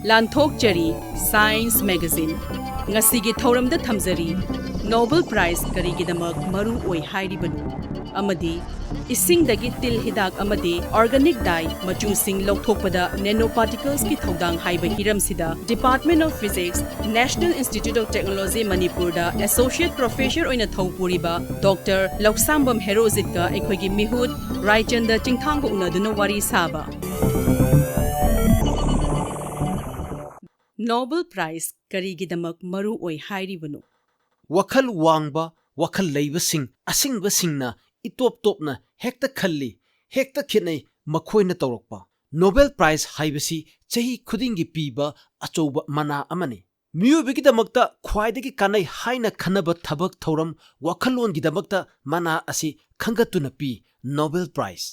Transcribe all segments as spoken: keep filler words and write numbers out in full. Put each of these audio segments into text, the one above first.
ꯂꯥꯟꯊꯣꯛꯆꯔꯤ Science Magazine꯫ ꯉꯁꯤꯒꯤ ꯊꯧꯔꯝꯗ ꯊꯝꯖꯔꯤ, Nobel Prize ꯀꯔꯤꯒꯤꯗꯃꯛ ꯃꯔꯨ ꯑꯣꯏ ꯍꯥꯏꯔꯤꯕꯅꯣ? ꯑꯃꯗꯤ ꯏꯁꯤꯡꯗꯒꯤ ꯇꯤꯜ ꯍꯤꯗꯥꯛ ꯑꯃꯗꯤ organic dye ꯃꯆꯨꯁꯤꯡ ꯂꯧꯊꯣꯛꯄꯗ nanoparticlesꯀꯤ ꯊꯧꯗꯥꯡ ꯍꯥꯏꯕ ꯍꯤꯔꯝꯁꯤꯗ Department of Physics, National Institute of Technology ꯃꯅꯤꯄꯨꯔꯗ Associate Professor ꯑꯣꯏꯅ ꯊꯧ ꯄꯨꯔꯤꯕ Doctor ꯂꯧꯁꯥꯝꯕꯝ ꯍꯦꯔꯣꯖꯤꯠꯀ ꯑꯩꯈꯣꯏꯒꯤ ꯃꯤꯍꯨꯠ ꯔꯥꯏꯆꯟꯗ ꯆꯤꯡꯊꯥꯡꯕ ꯎꯅꯗꯨꯅ ꯋꯥꯔꯤ ꯁꯥꯕ꯫ Nobel Prize ꯀꯔꯤꯒꯤꯗꯃꯛ ꯃꯔꯨ ꯑꯣꯏ ꯍꯥꯏꯔꯤꯕꯅꯣ? ꯋꯥꯈꯜ ꯋꯥꯡꯕ, ꯋꯥꯈꯜ ꯂꯩꯕꯁꯤꯡ, ꯑꯁꯤꯡꯕꯁꯤꯡꯅ ꯏꯇꯣꯞ ꯇꯣꯞꯅ ꯍꯦꯛꯇ ꯈꯜꯂꯤ, ꯍꯦꯛꯇ ꯈꯦꯠꯅꯩ ꯃꯈꯣꯏꯅ ꯇꯧꯔꯛꯄ꯫ Nobel Prize ꯍꯥꯏꯕꯁꯤ ꯆꯍꯤ ꯈꯨꯗꯤꯡꯒꯤ ꯄꯤꯕ ꯑꯆꯧꯕ ꯃꯅꯥ ꯑꯃꯅꯤ꯫ ꯃꯤꯑꯣꯏꯕꯒꯤꯗꯃꯛꯇ ꯈ꯭ꯋꯥꯏꯗꯒꯤ ꯀꯥꯟꯅꯩ ꯍꯥꯏꯅ ꯈꯟꯅꯕ ꯊꯕꯛ ꯊꯧꯔꯝ ꯋꯥꯈꯜꯂꯣꯟꯒꯤꯗꯃꯛꯇ ꯃꯅꯥ ꯑꯁꯤ ꯈꯟꯒꯠꯇꯨꯅ ꯄꯤ Nobel Prize꯫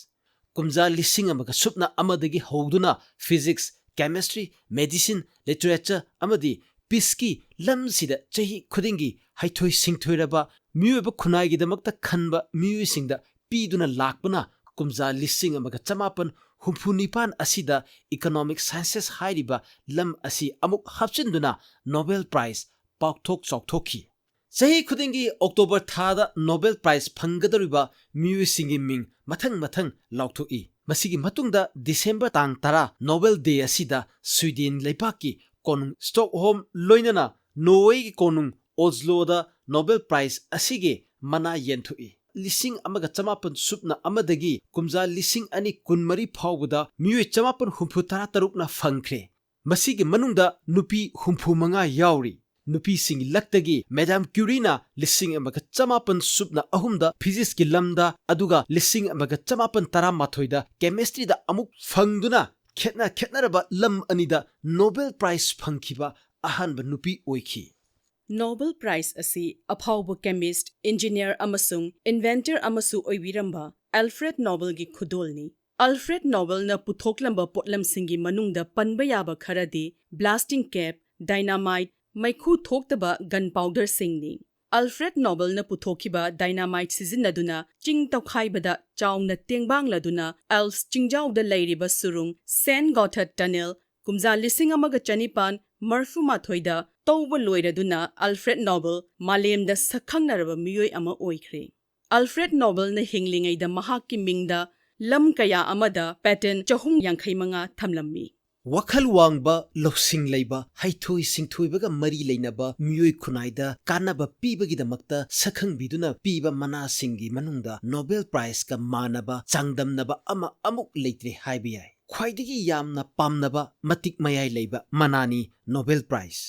ꯀꯨꯝꯖꯥ ꯂꯤꯁꯤꯡ ꯑꯃꯒ ꯁꯨꯞꯅ ꯑꯃꯗꯒꯤ ꯍꯧꯗꯨꯅ physics, chemistry, medicine, literature ꯑꯃꯗꯤ peaceꯀꯤ ꯂꯝꯁꯤꯗ ꯆꯍꯤ ꯈꯨꯗꯤꯡꯒꯤ ꯍꯩꯊꯣꯏ ꯁꯤꯡꯊꯣꯏꯔꯕ ꯃꯤꯑꯣꯏꯕ ꯈꯨꯟꯅꯥꯏꯒꯤꯗꯃꯛꯇ ꯈꯟꯕ ꯃꯤꯑꯣꯏꯁꯤꯡꯗ ꯄꯤꯗꯨꯅ ꯂꯥꯛꯄꯅ ꯀꯨꯝꯖꯥ ꯂꯤꯁꯤꯡ ꯑꯃꯒ ꯆꯃꯥꯄꯟ ꯍꯨꯝꯐꯨ ꯅꯤꯄꯥꯟ ꯑꯁꯤꯗ economic sciences ꯍꯥꯏꯔꯤꯕ ꯂꯝ ꯑꯁꯤ ꯑꯃꯨꯛ ꯍꯥꯞꯆꯤꯟꯗꯨꯅ Nobel Prize ꯄꯥꯛꯊꯣꯛ ꯆꯥꯎꯊꯣꯛꯈꯤ꯫ ꯆꯍꯤ ꯈꯨꯗꯤꯡꯒꯤ October ꯊꯥꯗ Nobel Prize ꯐꯪꯒꯗꯧꯔꯤꯕ ꯃꯤꯑꯣꯏꯁꯤꯡꯒꯤ ꯃꯤꯡ ꯃꯊꯪ ꯃꯊꯪ ꯂꯥꯎꯊꯣꯛꯏ꯫ ꯃꯁꯤꯒꯤ ꯃꯇꯨꯡꯗ December ꯇꯥꯡ ꯇꯔꯥ Nobel Day ꯑꯁꯤꯗ Sweden ꯂꯩꯕꯥꯛꯀꯤ ꯀꯣꯅꯨꯡ Stockholm ꯂꯣꯏꯅꯅ Norwayꯒꯤ ꯀꯣꯅꯨꯡ Osloꯗ Nobel Prize ꯑꯁꯤꯒꯤ ꯃꯅꯥ ꯌꯦꯟꯊꯣꯛꯏ꯫ ꯂꯤꯁꯤꯡ ꯑꯃꯒ ꯆꯃꯥꯄꯟ ꯁꯨꯞꯅ ꯑꯃꯗꯒꯤ ꯀꯨꯝꯖꯥ ꯂꯤꯁꯤꯡ ꯑꯅꯤ ꯀꯨꯟꯃꯔꯤ ꯐꯥꯎꯕꯗ ꯃꯤꯑꯣꯏ ꯆꯃꯥꯄꯟ ꯍꯨꯝꯐꯨ ꯇꯔꯥ ꯇꯔꯨꯛꯅ ꯐꯪꯈ꯭ꯔꯦ꯫ ꯃꯁꯤꯒꯤ ꯃꯅꯨꯡꯗ ꯅꯨꯄꯤ ꯍꯨꯝꯐꯨ ꯃꯉꯥ ꯌꯥꯎꯔꯤ꯫ ꯅꯨꯄꯤꯁꯤꯡꯒꯤ ꯂꯛꯇꯒꯤ Madame Curieꯅ ꯂꯤꯁꯤꯡ ꯑꯃꯒ ꯆꯃꯥꯄꯟ ꯁꯨꯞꯅ ꯑꯍꯨꯝꯗ physicsꯀꯤ ꯂꯝꯗ, ꯑꯗꯨꯒ ꯂꯤꯁꯤꯡ ꯑꯃꯒ ꯆꯃꯥꯄꯟ ꯇꯔꯥꯃꯥꯊꯣꯏꯗ chemistryꯗ ꯑꯃꯨꯛ ꯐꯪꯗꯨꯅ ꯈꯦꯠꯅ ꯈꯦꯠꯅꯔꯕ ꯂꯝ ꯑꯅꯤꯗ Nobel Prize ꯐꯪꯈꯤꯕ ꯑꯍꯥꯟꯕ ꯅꯨꯄꯤ ꯑꯣꯏꯈꯤ꯫ Nobel Prize ꯑꯁꯤ ꯑꯐꯥꯎꯕ chemist, engineer ꯑꯃꯁꯨꯡ inventor ꯑꯃꯁꯨ ꯑꯣꯏꯕꯤꯔꯝꯕ Alfred Nobelꯒꯤ ꯈꯨꯗꯣꯜꯅꯤ꯫ Alfred Nobelꯅ ꯄꯨꯊꯣꯛꯂꯝꯕ ꯄꯣꯠꯂꯝꯁꯤꯡꯒꯤ ꯃꯅꯨꯡꯗ ꯄꯟꯕ ꯌꯥꯕ ꯈꯔꯗꯤ blasting cap, dynamite, ꯃꯩꯈꯨ ꯊꯣꯛꯇꯕ gunpowderꯁꯤꯡꯅꯤ꯫ Alfred Nobelꯅ ꯄꯨꯊꯣꯛꯈꯤꯕ dynamite ꯁꯤꯖꯤꯟꯅꯗꯨꯅ ꯆꯤꯡ ꯇꯧꯈꯥꯏꯕꯗ ꯆꯥꯎꯅ ꯇꯦꯡꯕꯥꯡꯂꯗꯨꯅ Alps ꯆꯤꯡꯖꯥꯎꯗ ꯂꯩꯔꯤꯕ ꯁꯨꯔꯨꯡ Saint Gotthard Tunnel ꯀꯨꯝꯖꯥ ꯂꯤꯁꯤꯡ ꯑꯃꯒ ꯆꯅꯤꯄꯥꯟ ꯃꯔꯤꯐꯨ ꯃꯥꯊꯣꯏꯗ ꯇꯧꯕ ꯂꯣꯏꯔꯗꯨꯅ ꯑꯜꯐ꯭ꯔꯦꯗ ꯅꯣꯕꯦꯜ ꯃꯥꯂꯦꯝꯗ ꯁꯛꯈꯪꯅꯔꯕ ꯃꯤꯑꯣꯏ ꯑꯃ ꯑꯣꯏꯈ꯭ꯔꯦ꯫ ꯑꯜꯐ꯭ꯔꯦꯗ ꯅꯣꯕꯦꯜꯅ ꯍꯤꯡꯂꯤꯉꯩꯗ ꯃꯍꯥꯛꯀꯤ ꯃꯤꯡꯗ ꯂꯝ ꯀꯌꯥ ꯑꯃꯗ ꯄꯦꯇꯦꯟ ꯆꯍꯨꯝ ꯌꯥꯡꯈꯩ ꯃꯉꯥ ꯊꯝꯂꯝꯃꯤ꯫ ꯋꯥꯈꯜ ꯋꯥꯡꯕ, ꯂꯧꯁꯤꯡ ꯂꯩꯕ, ꯍꯩꯊꯣꯏ ꯁꯤꯡꯊꯣꯏꯕꯒ ꯃꯔꯤ ꯂꯩꯅꯕ ꯃꯤꯑꯣꯏ ꯈꯨꯟꯅꯥꯏꯗ ꯀꯥꯟꯅꯕ ꯄꯤꯕꯒꯤꯗꯃꯛꯇ ꯁꯛꯈꯪꯕꯤꯗꯨꯅ ꯄꯤꯕ ꯃꯅꯥꯁꯤꯡꯒꯤ ꯃꯅꯨꯡꯗ ꯅꯣꯕꯦꯜ ꯄ꯭ꯔꯥꯏꯖꯀ ꯃꯥꯟꯅꯕ ꯆꯥꯡꯗꯝꯅꯕ ꯑꯃ ꯑꯃꯨꯛ ꯂꯩꯇ꯭ꯔꯦ ꯍꯥꯏꯕ ꯌꯥꯏ꯫ ꯈ꯭ꯋꯥꯏꯗꯒꯤ ꯌꯥꯝꯅ ꯄꯥꯝꯅꯕ, ꯃꯇꯤꯛ ꯃꯌꯥꯏ ꯂꯩꯕ ꯃꯅꯥꯅꯤ ꯅꯣꯕꯦꯜ ꯄ꯭ꯔꯥꯏꯖ꯫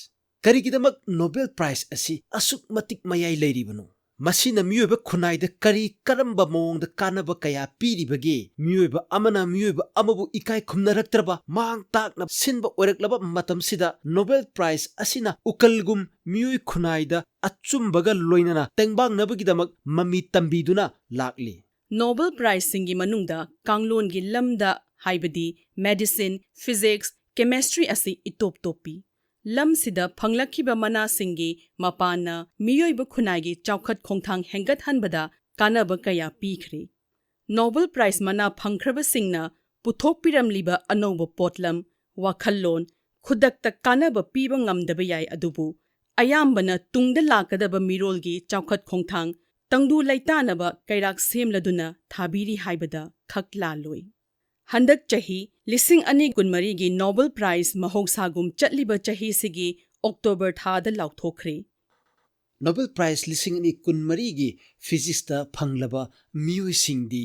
ꯀꯔꯤꯒꯤꯗꯃꯛ ꯅꯣꯕꯦꯜ ꯄ꯭ꯔꯥꯏꯖ ꯑꯁꯤ ꯑꯁꯨꯛ ꯃꯇꯤꯛ ꯃꯌꯥꯏ ꯂꯩꯔꯤꯕꯅꯣ? ꯃꯁꯤꯅ ꯃꯤꯑꯣꯏꯕ ꯈꯨꯟꯅꯥꯏꯗ ꯀꯔꯤ ꯀꯔꯝꯕ ꯃꯑꯣꯡꯗ ꯀꯥꯟꯅꯕ ꯀꯌꯥ ꯄꯤꯔꯤꯕꯒꯦ? ꯃꯤꯑꯣꯏꯕ ꯑꯃꯅ ꯃꯤꯑꯣꯏꯕ ꯑꯃꯕꯨ ꯏꯀꯥꯏ ꯈꯨꯝꯅꯔꯛꯇ꯭ꯔꯕ ꯃꯥꯡ ꯇꯥꯛꯅ ꯁꯤꯟꯕ ꯑꯣꯏꯔꯛꯂꯕ ꯃꯇꯝꯁꯤꯗ ꯅꯣꯕꯦꯜ ꯄ꯭ꯔꯥꯏꯖ ꯑꯁꯤꯅ ꯎꯀꯜꯒꯨꯝ ꯃꯤꯑꯣꯏ ꯈꯨꯟꯅꯥꯏꯗ ꯑꯆꯨꯝꯕꯒ ꯂꯣꯏꯅꯅ ꯇꯦꯡꯕꯥꯡꯅꯕꯒꯤꯗꯃꯛ ꯃꯃꯤ ꯇꯝꯕꯤꯗꯨꯅ ꯂꯥꯛꯂꯤ꯫ ꯅꯣꯕꯦꯜ ꯄ꯭ꯔꯥꯏꯖꯁꯤꯡꯒꯤ ꯃꯅꯨꯡꯗ ꯀꯥꯡꯂꯣꯟꯒꯤ ꯂꯝꯗ, ꯍꯥꯏꯕꯗꯤ ꯃꯦꯗꯤꯁꯤꯟ, ꯐꯤꯖꯤꯛꯁ, ꯀꯦꯃꯦꯁꯇ꯭ꯔꯤ ꯑꯁꯤ ꯏꯇꯣꯞ ꯇꯣꯞꯄꯤ꯫ ꯂꯝꯁꯤꯗ ꯐꯪꯂꯛꯈꯤꯕ ꯃꯅꯥꯁꯤꯡꯒꯤ ꯃꯄꯥꯟꯅ ꯃꯤꯑꯣꯏꯕ ꯈꯨꯟꯅꯥꯏꯒꯤ ꯆꯥꯎꯈꯠ ꯈꯣꯡꯊꯥꯡ ꯍꯦꯟꯒꯠꯍꯟꯕꯗ ꯀꯥꯟꯅꯕ ꯀꯌꯥ ꯄꯤꯈ꯭ꯔꯦ꯫ ꯅꯣꯕꯦꯜ ꯄ꯭ꯔꯥꯏꯖ ꯃꯅꯥ ꯐꯪꯈ꯭ꯔꯕꯁꯤꯡꯅ ꯄꯨꯊꯣꯛꯄꯤꯔꯝꯂꯤꯕ ꯑꯅꯧꯕ ꯄꯣꯠꯂꯝ, ꯋꯥꯈꯜꯂꯣꯟ, ꯈꯨꯗꯛꯇ ꯀꯥꯟꯅꯕ ꯄꯤꯕ ꯉꯝꯗꯕ ꯌꯥꯏ, ꯑꯗꯨꯕꯨ ꯑꯌꯥꯝꯕꯅ ꯇꯨꯡꯗ ꯂꯥꯛꯀꯗꯕ ꯃꯤꯔꯣꯜꯒꯤ ꯆꯥꯎꯈꯠ ꯈꯣꯡꯊꯥꯡ ꯇꯪꯗꯨ ꯂꯩꯇꯥꯅꯕ ꯀꯩꯔꯥꯛ ꯁꯦꯝꯂꯗꯨꯅ ꯊꯥꯕꯤꯔꯤ ꯍꯥꯏꯕꯗ ꯈꯛ ꯂꯥꯜꯂꯣꯏ꯫ ꯍꯟꯗꯛ ꯆꯍꯤ ꯂꯤꯁꯤꯡ ꯑꯅꯤ ꯀꯨꯟꯃꯔꯤꯒꯤ ꯅꯣꯕꯦꯜ ꯄ꯭ꯔꯥꯏꯖ ꯃꯍꯧꯁꯥꯒꯨꯝ ꯆꯠꯂꯤꯕ ꯆꯍꯤꯁꯤꯒꯤ ꯑꯣꯛꯇꯣꯕꯔ ꯊꯥꯗ ꯂꯥꯎꯊꯣꯛꯈ꯭ꯔꯦ꯫ ꯅꯣꯕꯦꯜ ꯄ꯭ꯔꯥꯏꯖ ꯂꯤꯁꯤꯡ ꯑꯅꯤ ꯀꯨꯟꯃꯔꯤꯒꯤ ꯐꯤꯖꯤꯛꯁꯇ ꯐꯪꯂꯕ ꯃꯤꯑꯣꯏꯁꯤꯡꯗꯤ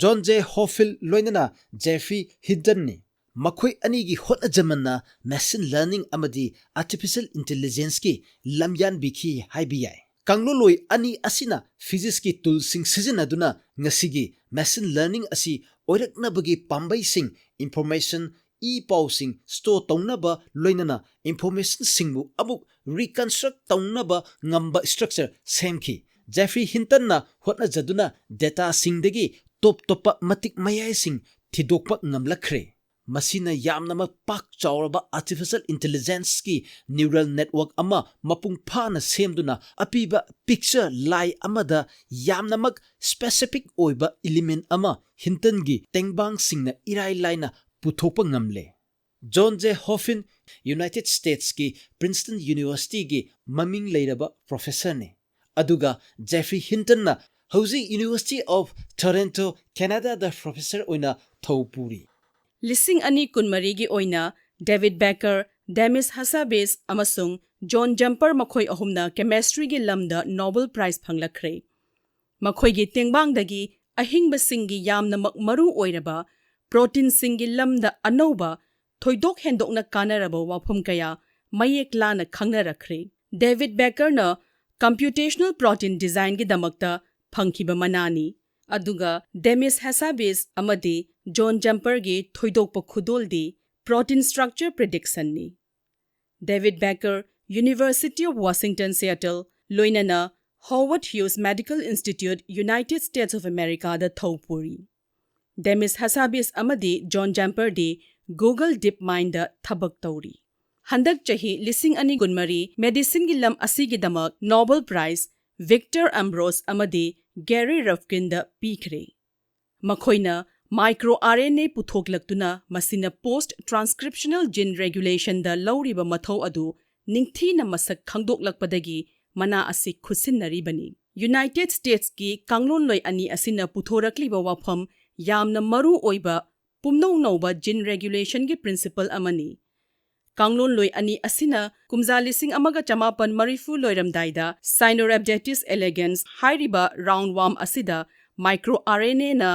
ꯖꯣꯟ ꯖꯦ ꯍꯣꯐꯤꯜ ꯂꯣꯏꯅꯅ ꯖꯦꯐ꯭ꯔꯤ ꯍꯤꯟꯇꯟꯅꯤ꯫ ꯃꯈꯣꯏ ꯑꯅꯤꯒꯤ ꯍꯣꯠꯅꯖꯃꯟꯅ ꯃꯦꯁꯤꯟ ꯂꯔꯅꯤꯡ ꯑꯃꯗꯤ ꯑꯥꯔꯇꯤꯐꯤꯁꯤꯌꯦꯜ ꯏꯟꯇꯦꯂꯤꯖꯦꯟꯁꯀꯤ ꯂꯝꯌꯥꯟꯕꯤꯈꯤ ꯍꯥꯏꯕ ꯌꯥꯏ꯫ ꯀꯥꯡꯂꯣꯟꯂꯣꯏ ꯑꯅꯤ ꯑꯁꯤꯅ ꯐꯤꯖꯤꯛꯁꯀꯤ ꯇꯨꯜꯁꯤꯡ ꯁꯤꯖꯤꯟꯅꯗꯨꯅ ꯉꯁꯤꯒꯤ ꯃꯦꯁꯤꯟ ꯂꯔꯅꯤꯡ ꯑꯁꯤ ꯑꯣꯏꯔꯛꯅꯕꯒꯤ ꯄꯥꯝꯕꯩꯁꯤꯡ, ꯏꯟꯐꯣꯔꯃꯦꯁꯟ, ꯏ ꯄꯥꯎꯁꯤꯡ ꯁ꯭ꯇꯣꯔ ꯇꯧꯅꯕ, ꯂꯣꯏꯅꯅ ꯏꯟꯐꯣꯔꯃꯦꯁꯟꯁꯤꯡꯕꯨ ꯑꯃꯨꯛ ꯔꯤꯀꯟꯁꯇ꯭ꯔꯛ ꯇꯧꯅꯕ ꯉꯝꯕ ꯁ꯭ꯇ꯭ꯔꯛꯆꯔ ꯁꯦꯝꯈꯤ꯫ ꯖꯦꯐ꯭ꯔꯤ ꯍꯤꯟꯇꯟꯅ ꯍꯣꯠꯅꯖꯗꯨꯅ ꯗꯦꯇꯥꯁꯤꯡꯗꯒꯤ ꯇꯣꯞ ꯇꯣꯞꯄ ꯃꯇꯤꯛ ꯃꯌꯥꯏꯁꯤꯡ ꯊꯤꯗꯣꯛꯄ ꯉꯝꯂꯛꯈ꯭ꯔꯦ꯫ ꯃꯁꯤꯅ ꯌꯥꯝꯅꯃꯛ ꯄꯥꯛ ꯆꯥꯎꯔꯕ ꯑꯥꯔꯇꯤꯐꯤꯁꯤꯌꯦꯜ ꯏꯟꯇꯦꯂꯤꯖꯦꯟꯁꯀꯤ ꯅ꯭ꯌꯨꯔꯜ ꯅꯦꯠꯋꯥꯔꯛ ꯑꯃ ꯃꯄꯨꯡ ꯐꯥꯅ ꯁꯦꯝꯗꯨꯅ ꯑꯄꯤꯕ ꯄꯤꯛꯆꯔ ꯂꯥꯏ ꯑꯃꯗ ꯌꯥꯝꯅꯃꯛ ꯁ꯭ꯄꯦꯁꯤꯐꯤꯛ ꯑꯣꯏꯕ ꯏꯂꯤꯃꯦꯟ ꯑꯃ ꯍꯤꯟꯇꯟꯒꯤ ꯇꯦꯡꯕꯥꯡꯁꯤꯡꯅ ꯏꯔꯥꯏ ꯂꯥꯏꯅ ꯄꯨꯊꯣꯛꯄ ꯉꯝꯂꯦ꯫ ꯖꯣꯟ ꯖꯦ ꯍꯣꯐꯤꯟ ꯌꯨꯅꯥꯏꯇꯦꯗ ꯁ꯭ꯇꯦꯠꯁꯀꯤ ꯄ꯭ꯔꯤꯟꯁꯇꯟ ꯌꯨꯅꯤꯚꯔꯁꯤꯇꯤꯒꯤ ꯃꯃꯤꯡ ꯂꯩꯔꯕ ꯄ꯭ꯔꯣꯐꯦꯁꯔꯅꯤ꯫ ꯑꯗꯨꯒ ꯖꯦꯐ꯭ꯔꯤ ꯍꯤꯟꯇꯟꯅ ꯍꯧꯖꯤꯛ University of Toronto, ꯀꯦꯅꯥꯗꯥꯗ ꯄ꯭ꯔꯣꯐꯦꯁꯔ ꯑꯣꯏꯅ ꯊꯧ ꯄꯨꯔꯤ꯫ ꯂꯤꯁꯤꯡ ꯑꯅꯤ ꯀꯨꯟꯃꯔꯤꯒꯤ ꯑꯣꯏꯅ ꯗꯦꯕꯤꯗ ꯕꯦꯀꯔ, ꯗꯦꯃꯤꯁ ꯍꯁꯥꯕꯤꯁ ꯑꯃꯁꯨꯡ ꯖꯣꯟ ꯖꯝꯄꯔ ꯃꯈꯣꯏ ꯑꯍꯨꯝꯅ ꯀꯦꯃꯦꯁꯇ꯭ꯔꯤꯒꯤ ꯂꯝꯗ ꯅꯣꯕꯦꯜ ꯄ꯭ꯔꯥꯏꯖ ꯐꯪꯂꯛꯈ꯭ꯔꯦ꯫ ꯃꯈꯣꯏꯒꯤ ꯇꯦꯡꯕꯥꯡꯗꯒꯤ ꯑꯍꯤꯡꯕꯁꯤꯡꯒꯤ ꯌꯥꯝꯅꯃꯛ ꯃꯔꯨ ꯑꯣꯏꯔꯕ ꯄ꯭ꯔꯣꯇꯤꯟꯁꯤꯡꯒꯤ ꯂꯝꯗ ꯑꯅꯧꯕ ꯊꯣꯏꯗꯣꯛ ꯍꯦꯟꯗꯣꯛꯅ ꯀꯥꯟꯅꯔꯕ ꯋꯥꯐꯝ ꯀꯌꯥ ꯃꯌꯦꯛ ꯂꯥꯅ ꯈꯪꯅꯔꯛꯈ꯭ꯔꯦ꯫ ꯗꯦꯕꯤꯗ ꯕꯦꯀꯔꯅ ꯀꯝꯄ꯭ꯌꯨꯇꯦꯁꯅꯦꯜ ꯄ꯭ꯔꯣꯇꯤꯟ ꯗꯤꯖꯥꯏꯟꯒꯤꯗꯃꯛꯇ ꯐꯪꯈꯤꯕ ꯃꯅꯥꯅꯤ, ꯑꯗꯨꯒ ꯗꯦꯃꯤꯁ ꯍꯦꯁꯥꯕꯤꯁ ꯑꯃꯗꯤ ꯖꯣꯟ ꯖꯝꯄꯔꯒꯤ ꯊꯣꯏꯗꯣꯛꯄ ꯈꯨꯗꯣꯜꯗꯤ ꯄ꯭ꯔꯣꯇꯤꯟ ꯁ꯭ꯇ꯭ꯔꯛꯆꯔ ꯄ꯭ꯔꯤꯗꯤꯛꯁꯟꯅꯤ꯫ ꯗꯦꯕꯤꯗ Baker University of Washington Seattle ꯂꯣꯏꯅꯅ Howard Hughes Medical Institute, United States of Americaꯗ ꯊꯧ ꯄꯨꯔꯤ꯫ ꯗꯦꯃꯤꯁ ꯍꯁꯥꯕꯤꯁ ꯑꯃꯗꯤ ꯖꯣꯟ ꯖꯝꯄꯔꯗꯤ Google DeepMindꯗ ꯊꯕꯛ ꯇꯧꯔꯤ꯫ ꯍꯟꯗꯛ ꯆꯍꯤ ꯂꯤꯁꯤꯡ ꯑꯅꯤ ꯀꯨꯟꯃꯔꯤ ꯃꯦꯗꯤꯁꯤꯟꯒꯤ ꯂꯝ ꯑꯁꯤꯒꯤꯗꯃꯛ ꯅꯣꯕꯦꯜ ꯄ꯭ꯔꯥꯏꯖ ꯚꯤꯛꯇꯔ ꯑꯝꯕ꯭ꯔꯣꯁ ꯑꯃꯗꯤ ꯒꯦꯔꯤ ꯔꯐꯀꯤꯟꯗ ꯄꯤꯈ꯭ꯔꯦ꯫ ꯃꯈꯣꯏꯅ ꯃꯥꯏꯀ꯭ꯔꯣ ꯑꯥꯔ ꯑꯦꯟ ꯑꯦ ꯄꯨꯊꯣꯛꯂꯛꯇꯨꯅ ꯃꯁꯤꯅ ꯄꯣꯁꯠ ꯇ꯭ꯔꯥꯟꯁꯀ꯭ꯔꯤꯞꯁꯅꯦꯜ ꯖꯤꯟ ꯔꯦꯒꯨꯂꯦꯁꯟꯗ ꯂꯧꯔꯤꯕ ꯃꯊꯧ ꯑꯗꯨ ꯅꯤꯡꯊꯤꯅ ꯃꯁꯛ ꯈꯪꯗꯣꯛꯂꯛꯄꯗꯒꯤ ꯃꯅꯥ ꯑꯁꯤ ꯈꯨꯠꯁꯤꯟꯅꯔꯤꯕꯅꯤ꯫ ꯌꯨꯅꯥꯏꯇꯦꯗ ꯁ꯭ꯇꯦꯠꯁꯀꯤ ꯀꯥꯡꯂꯣꯟꯂꯣꯏ ꯑꯅꯤ ꯑꯁꯤꯅ ꯄꯨꯊꯣꯔꯛꯂꯤꯕ ꯋꯥꯐꯝ ꯌꯥꯝꯅ ꯃꯔꯨ ꯑꯣꯏꯕ ꯄꯨꯝꯅꯧ ꯅꯧꯕ ꯖꯤꯟ ꯔꯦꯒꯨꯂꯦꯁꯟꯒꯤ ꯄ꯭ꯔꯤꯟꯁꯤꯄꯜ ꯑꯃꯅꯤ꯫ ꯀꯥꯡꯂꯣꯟꯂꯣꯏ ꯑꯅꯤ ꯑꯁꯤꯅ ꯀꯨꯝꯖꯥ ꯂꯤꯁꯤꯡ ꯑꯃꯒ ꯆꯃꯥꯄꯟ ꯃꯔꯤꯐꯨ ꯂꯣꯏꯔꯝꯗꯥꯏꯗ Caenorhabditis elegans ꯍꯥꯏꯔꯤꯕ ꯔꯥꯎꯟ ꯋꯥꯔꯝ ꯑꯁꯤꯗ ꯃꯥꯏꯀ꯭ꯔꯣ ꯑꯥꯔ ꯑꯦꯟ ꯑꯦꯅ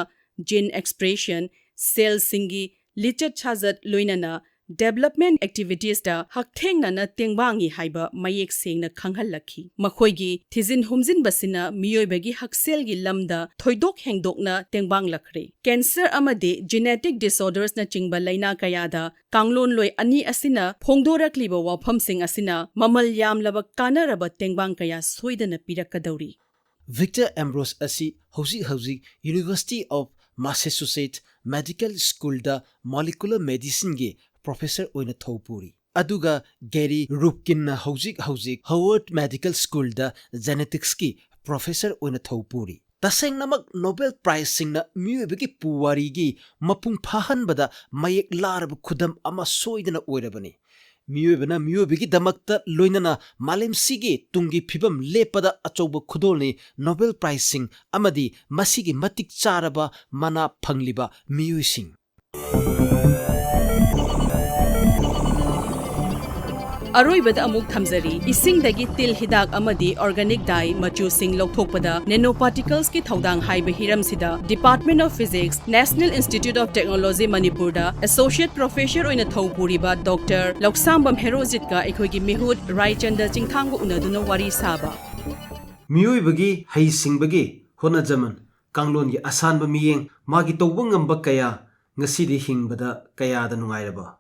ꯖꯤꯟ ꯑꯦꯛꯁꯄ꯭ꯔꯦꯁꯟ, ꯁꯦꯜꯁꯤꯡꯒꯤ ꯂꯤꯆꯠ ꯁꯥꯖꯠ ꯂꯣꯏꯅꯅ ꯗꯦꯕꯂꯞꯃꯦꯟ ꯑꯦꯛꯇꯤꯚꯤꯇꯤꯁꯇ ꯍꯛꯊꯦꯡꯅꯅ ꯇꯦꯡꯕꯥꯡꯏ ꯍꯥꯏꯕ ꯃꯌꯦꯛ ꯁꯦꯡꯅ ꯈꯪꯍꯜꯂꯛꯈꯤ꯫ ꯃꯈꯣꯏꯒꯤ ꯊꯤꯖꯤꯟ ꯍꯨꯝꯖꯤꯟꯕꯁꯤꯅ ꯃꯤꯑꯣꯏꯕꯒꯤ ꯍꯛꯁꯦꯜꯒꯤ ꯂꯝꯗ ꯊꯣꯏꯗꯣꯛ ꯍꯦꯟꯗꯣꯛꯅ ꯇꯦꯡꯕꯥꯡꯂꯛꯈ꯭ꯔꯦ꯫ ꯀꯦꯟꯁꯔ ꯑꯃꯗꯤ ꯖꯤꯅꯦꯇꯤꯛ ꯗꯤꯁꯑꯣꯔꯗꯔꯁꯅꯆꯤꯡꯕ ꯂꯥꯏꯅꯥ ꯀꯌꯥꯗ ꯀꯥꯡꯂꯣꯟꯂꯣꯏ ꯑꯅꯤ ꯑꯁꯤꯅ ꯐꯣꯡꯗꯣꯔꯛꯂꯤꯕ ꯋꯥꯐꯝꯁꯤꯡ ꯑꯁꯤꯅ ꯃꯃꯜ ꯌꯥꯝꯂꯕ ꯀꯥꯟꯅꯔꯕ ꯇꯦꯡꯕꯥꯡ ꯀꯌꯥ ꯁꯣꯏꯗꯅ ꯄꯤꯔꯛꯀꯗꯧꯔꯤ꯫ ꯚꯤꯛꯇꯔ ꯑꯦꯝꯕ꯭ꯔꯣꯁ ꯑꯁꯤ ꯍꯧꯖꯤꯛ ꯍꯧꯖꯤꯛ University of Massachusetts Medical Schoolꯗ Molecular Medicineꯒꯤ ꯄ꯭ꯔꯣꯐꯦꯁꯔ ꯑꯣꯏꯅ ꯊꯧ ꯄꯨꯔꯤ꯫ ꯑꯗꯨꯒ ꯒꯦꯔꯤ ꯔꯨꯞꯀꯤꯟꯅ ꯍꯧꯖꯤꯛ ꯍꯧꯖꯤꯛ Howard Medical Schoolꯗ Geneticsꯀꯤ ꯄ꯭ꯔꯣꯐꯦꯁꯔ ꯑꯣꯏꯅ ꯊꯧ ꯄꯨꯔꯤ꯫ ꯇꯁꯦꯡꯅꯃꯛ ꯅꯣꯕꯦꯜ ꯄ꯭ꯔꯥꯏꯖꯁꯤꯡꯅ ꯃꯤꯑꯣꯏꯕꯒꯤ ꯄꯨꯋꯥꯔꯤꯒꯤ ꯃꯄꯨꯡ ꯐꯥꯍꯟꯕꯗ ꯃꯌꯦꯛ ꯂꯥꯔꯕ ꯈꯨꯗꯝ ꯑꯃ ꯁꯣꯏꯗꯅ ꯑꯣꯏꯔꯕꯅꯤ꯫ ꯃꯤꯑꯣꯏꯕꯅ ꯃꯤꯑꯣꯏꯕꯒꯤꯗꯃꯛꯇ ꯂꯣꯏꯅꯅ ꯃꯥꯂꯦꯝꯁꯤꯒꯤ ꯇꯨꯡꯒꯤ ꯐꯤꯕꯝ ꯂꯦꯞꯄꯗ ꯑꯆꯧꯕ ꯈꯨꯗꯣꯜꯅꯤ ꯅꯣꯕꯦꯜ ꯄ꯭ꯔꯥꯏꯖꯁꯤꯡ ꯑꯃꯗꯤ ꯃꯁꯤꯒꯤ ꯃꯇꯤꯛ ꯆꯥꯔꯕ ꯃꯅꯥ ꯐꯪꯂꯤꯕ ꯃꯤꯑꯣꯏꯁꯤꯡ꯫ ꯑꯔꯣꯏꯕꯗ ꯑꯃꯨꯛ ꯊꯝꯖꯔꯤ, ꯏꯁꯤꯡꯗꯒꯤ ꯇꯤꯜ ꯍꯤꯗꯥꯛ ꯑꯃꯗꯤ organic dye ꯃꯆꯨꯁꯤꯡ ꯂꯧꯊꯣꯛꯄꯗ nanoparticles ꯀꯤ ꯊꯧꯗꯥꯡ ꯍꯥꯏꯕ ꯍꯤꯔꯝꯁꯤꯗ Department of Physics, National Institute of Technology ꯃꯅꯤꯄꯨꯔꯗ associate professor ꯑꯣꯏꯅ ꯊꯧ ꯄꯨꯔꯤꯕ ꯗꯣꯛꯇꯔ ꯂꯧꯁꯥꯝꯕꯝ ꯍꯦꯔꯣꯖꯤꯠꯀ ꯑꯩꯈꯣꯏꯒꯤ ꯃꯤꯍꯨꯠ ꯔꯥꯏꯆꯟꯗ ꯆꯤꯡꯊꯥꯡꯒ ꯎꯅꯗꯨꯅ ꯋꯥꯔꯤ ꯁꯥꯕ꯫ ꯃꯤꯑꯣꯏꯕꯒꯤ ꯍꯩꯁꯤꯡꯕꯒꯤ ꯍꯣꯠꯅꯖꯃꯟ, ꯀꯥꯡꯂꯣꯟꯒꯤ ꯑꯁꯥꯟꯕ ꯃꯤꯠꯌꯦꯡ, ꯃꯥꯒꯤ ꯇꯧꯕ ꯉꯝꯕ ꯀꯌꯥ ꯉꯁꯤꯗꯤ ꯍꯤꯡꯕꯗ ꯀꯌꯥꯗ ꯅꯨꯡꯉꯥꯏꯔꯕ꯫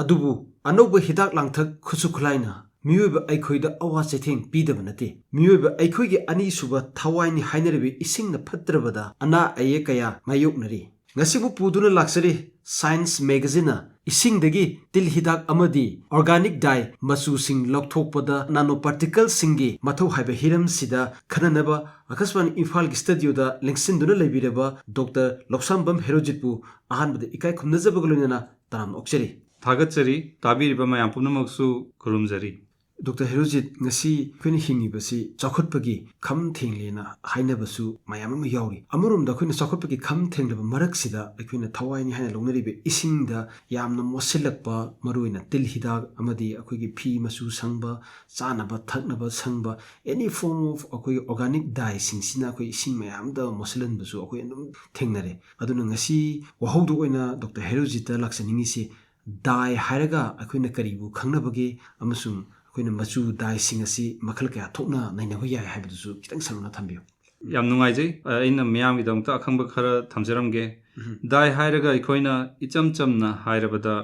ꯑꯗꯨꯕꯨ ꯑꯅꯧꯕ ꯍꯤꯗꯥꯛ ꯂꯥꯡꯊꯛ ꯈꯨꯠꯁꯨ ꯈꯨꯠꯂꯥꯏꯅ ꯃꯤꯑꯣꯏꯕ ꯑꯩꯈꯣꯏꯗ ꯑꯋꯥ ꯆꯩꯊꯦꯡ ꯄꯤꯗꯕ ꯅꯠꯇꯦ꯫ ꯃꯤꯑꯣꯏꯕ ꯑꯩꯈꯣꯏꯒꯤ ꯑꯅꯤꯁꯨꯕ ꯊꯋꯥꯏꯅꯤ ꯍꯥꯏꯅꯔꯤꯕ ꯏꯁꯤꯡꯅ ꯐꯠꯇ꯭ꯔꯕꯗ ꯑꯅꯥ ꯑꯌꯦꯛ ꯀꯌꯥ ꯃꯥꯌꯣꯛꯅꯔꯤ꯫ ꯉꯁꯤꯕꯨ ꯄꯨꯗꯨꯅ ꯂꯥꯛꯆꯔꯤ Science magazineꯅ ꯏꯁꯤꯡꯗꯒꯤ ꯇꯤꯜ ꯍꯤꯗꯥꯛ ꯑꯃꯗꯤ organic dye ꯃꯆꯨꯁꯤꯡ ꯂꯧꯊꯣꯛꯄꯗ nanoparticleꯁꯤꯡꯒꯤ ꯃꯊꯧ ꯍꯥꯏꯕ ꯍꯤꯔꯝꯁꯤꯗ ꯈꯟꯅꯅꯕ ꯑꯀꯥꯁꯕꯥꯅꯤ ꯏꯝꯐꯥꯜꯒꯤ studioꯗ ꯂꯦꯡꯁꯤꯟꯗꯨꯅ ꯂꯩꯕꯤꯔꯕ ꯗꯣꯛꯇꯔ ꯂꯧꯁꯥꯝꯕꯝ ꯍꯦꯔꯣꯖꯤꯠꯄꯨ ꯑꯍꯥꯟꯕꯗ ꯏꯀꯥꯏ ꯈꯨꯝꯅꯖꯕꯒ ꯂꯣꯏꯅꯅ ꯇꯔꯥꯝꯅ ꯑꯣꯛꯆꯔꯤ꯫ ꯊꯥꯒꯠꯆꯔꯤ꯫ ꯇꯥꯕꯤꯔꯤꯕ ꯃꯌꯥꯝ ꯄꯨꯝꯅꯃꯛꯁꯨ ꯈꯨꯔꯨꯝꯖꯔꯤ꯫ ꯗꯣꯛꯇꯔ ꯍꯦꯔꯣꯖꯤꯠ, ꯉꯁꯤ ꯑꯩꯈꯣꯏꯅ ꯍꯤꯡꯉꯤꯕꯁꯤ ꯆꯥꯎꯈꯠꯄꯒꯤ ꯈꯝ ꯊꯦꯡꯂꯦꯅ ꯍꯥꯏꯅꯕꯁꯨ ꯃꯌꯥꯝ ꯑꯃ ꯌꯥꯎꯔꯤ꯫ ꯑꯃꯔꯣꯝꯗ ꯑꯩꯈꯣꯏꯅ ꯆꯥꯎꯈꯠꯄꯒꯤ ꯈꯝ ꯊꯦꯡꯂꯕ ꯃꯔꯛꯁꯤꯗ ꯑꯩꯈꯣꯏꯅ ꯊꯋꯥꯏꯅꯤ ꯍꯥꯏꯅ ꯂꯧꯅꯔꯤꯕ ꯏꯁꯤꯡꯗ ꯌꯥꯝꯅ ꯃꯣꯠꯁꯤꯜꯂꯛꯄ, ꯃꯔꯨꯑꯣꯏꯅ ꯇꯤꯜ ꯍꯤꯗꯥꯛ ꯑꯃꯗꯤ ꯑꯩꯈꯣꯏꯒꯤ ꯐꯤ ꯃꯆꯨ ꯁꯪꯕ, ꯆꯥꯅꯕ ꯊꯛꯅꯕ ꯁꯪꯕ, any form of ꯑꯩꯈꯣꯏꯒꯤ organic dyeꯁꯤꯡꯁꯤꯅ ꯑꯩꯈꯣꯏ ꯏꯁꯤꯡ ꯃꯌꯥꯝꯗ ꯃꯣꯠꯁꯤꯜꯍꯟꯕꯁꯨ ꯑꯩꯈꯣꯏ ꯑꯗꯨꯝ ꯊꯦꯡꯅꯔꯦ꯫ ꯑꯗꯨꯅ ꯉꯁꯤ ꯋꯥꯍꯧꯗꯣꯛ ꯑꯣꯏꯅ ꯗꯣꯛꯇꯔ ꯍꯦꯔꯣꯖꯤꯠꯇ ꯂꯥꯛꯆꯅꯤꯡꯉꯤꯁꯤ, dye ꯍꯥꯏꯔꯒ ꯑꯩꯈꯣꯏꯅ ꯀꯔꯤꯕꯨ ꯈꯪꯅꯕꯒꯦ ꯑꯃꯁꯨꯡ ꯑꯩꯈꯣꯏꯅ ꯃꯆꯨ dyeꯁꯤꯡ ꯑꯁꯤ ꯃꯈꯜ ꯀꯌꯥ ꯊꯣꯛꯅ ꯅꯩꯅꯕ ꯌꯥꯏ ꯍꯥꯏꯕꯗꯨꯁꯨ ꯈꯤꯇꯪ ꯁꯟꯗꯣꯛꯅ ꯊꯝꯕꯤꯌꯨ꯫ ꯌꯥꯝ ꯅꯨꯡꯉꯥꯏꯖꯩ꯫ ꯑ, ꯑꯩꯅ ꯃꯤꯌꯥꯝꯒꯤꯗꯃꯛꯇ ꯑꯈꯪꯕ ꯈꯔ ꯊꯝꯖꯔꯝꯒꯦ꯫ ꯎꯝ꯫ Dye ꯍꯥꯏꯔꯒ ꯑꯩꯈꯣꯏꯅ ꯏꯆꯝ ꯆꯝꯅ ꯍꯥꯏꯔꯕꯗ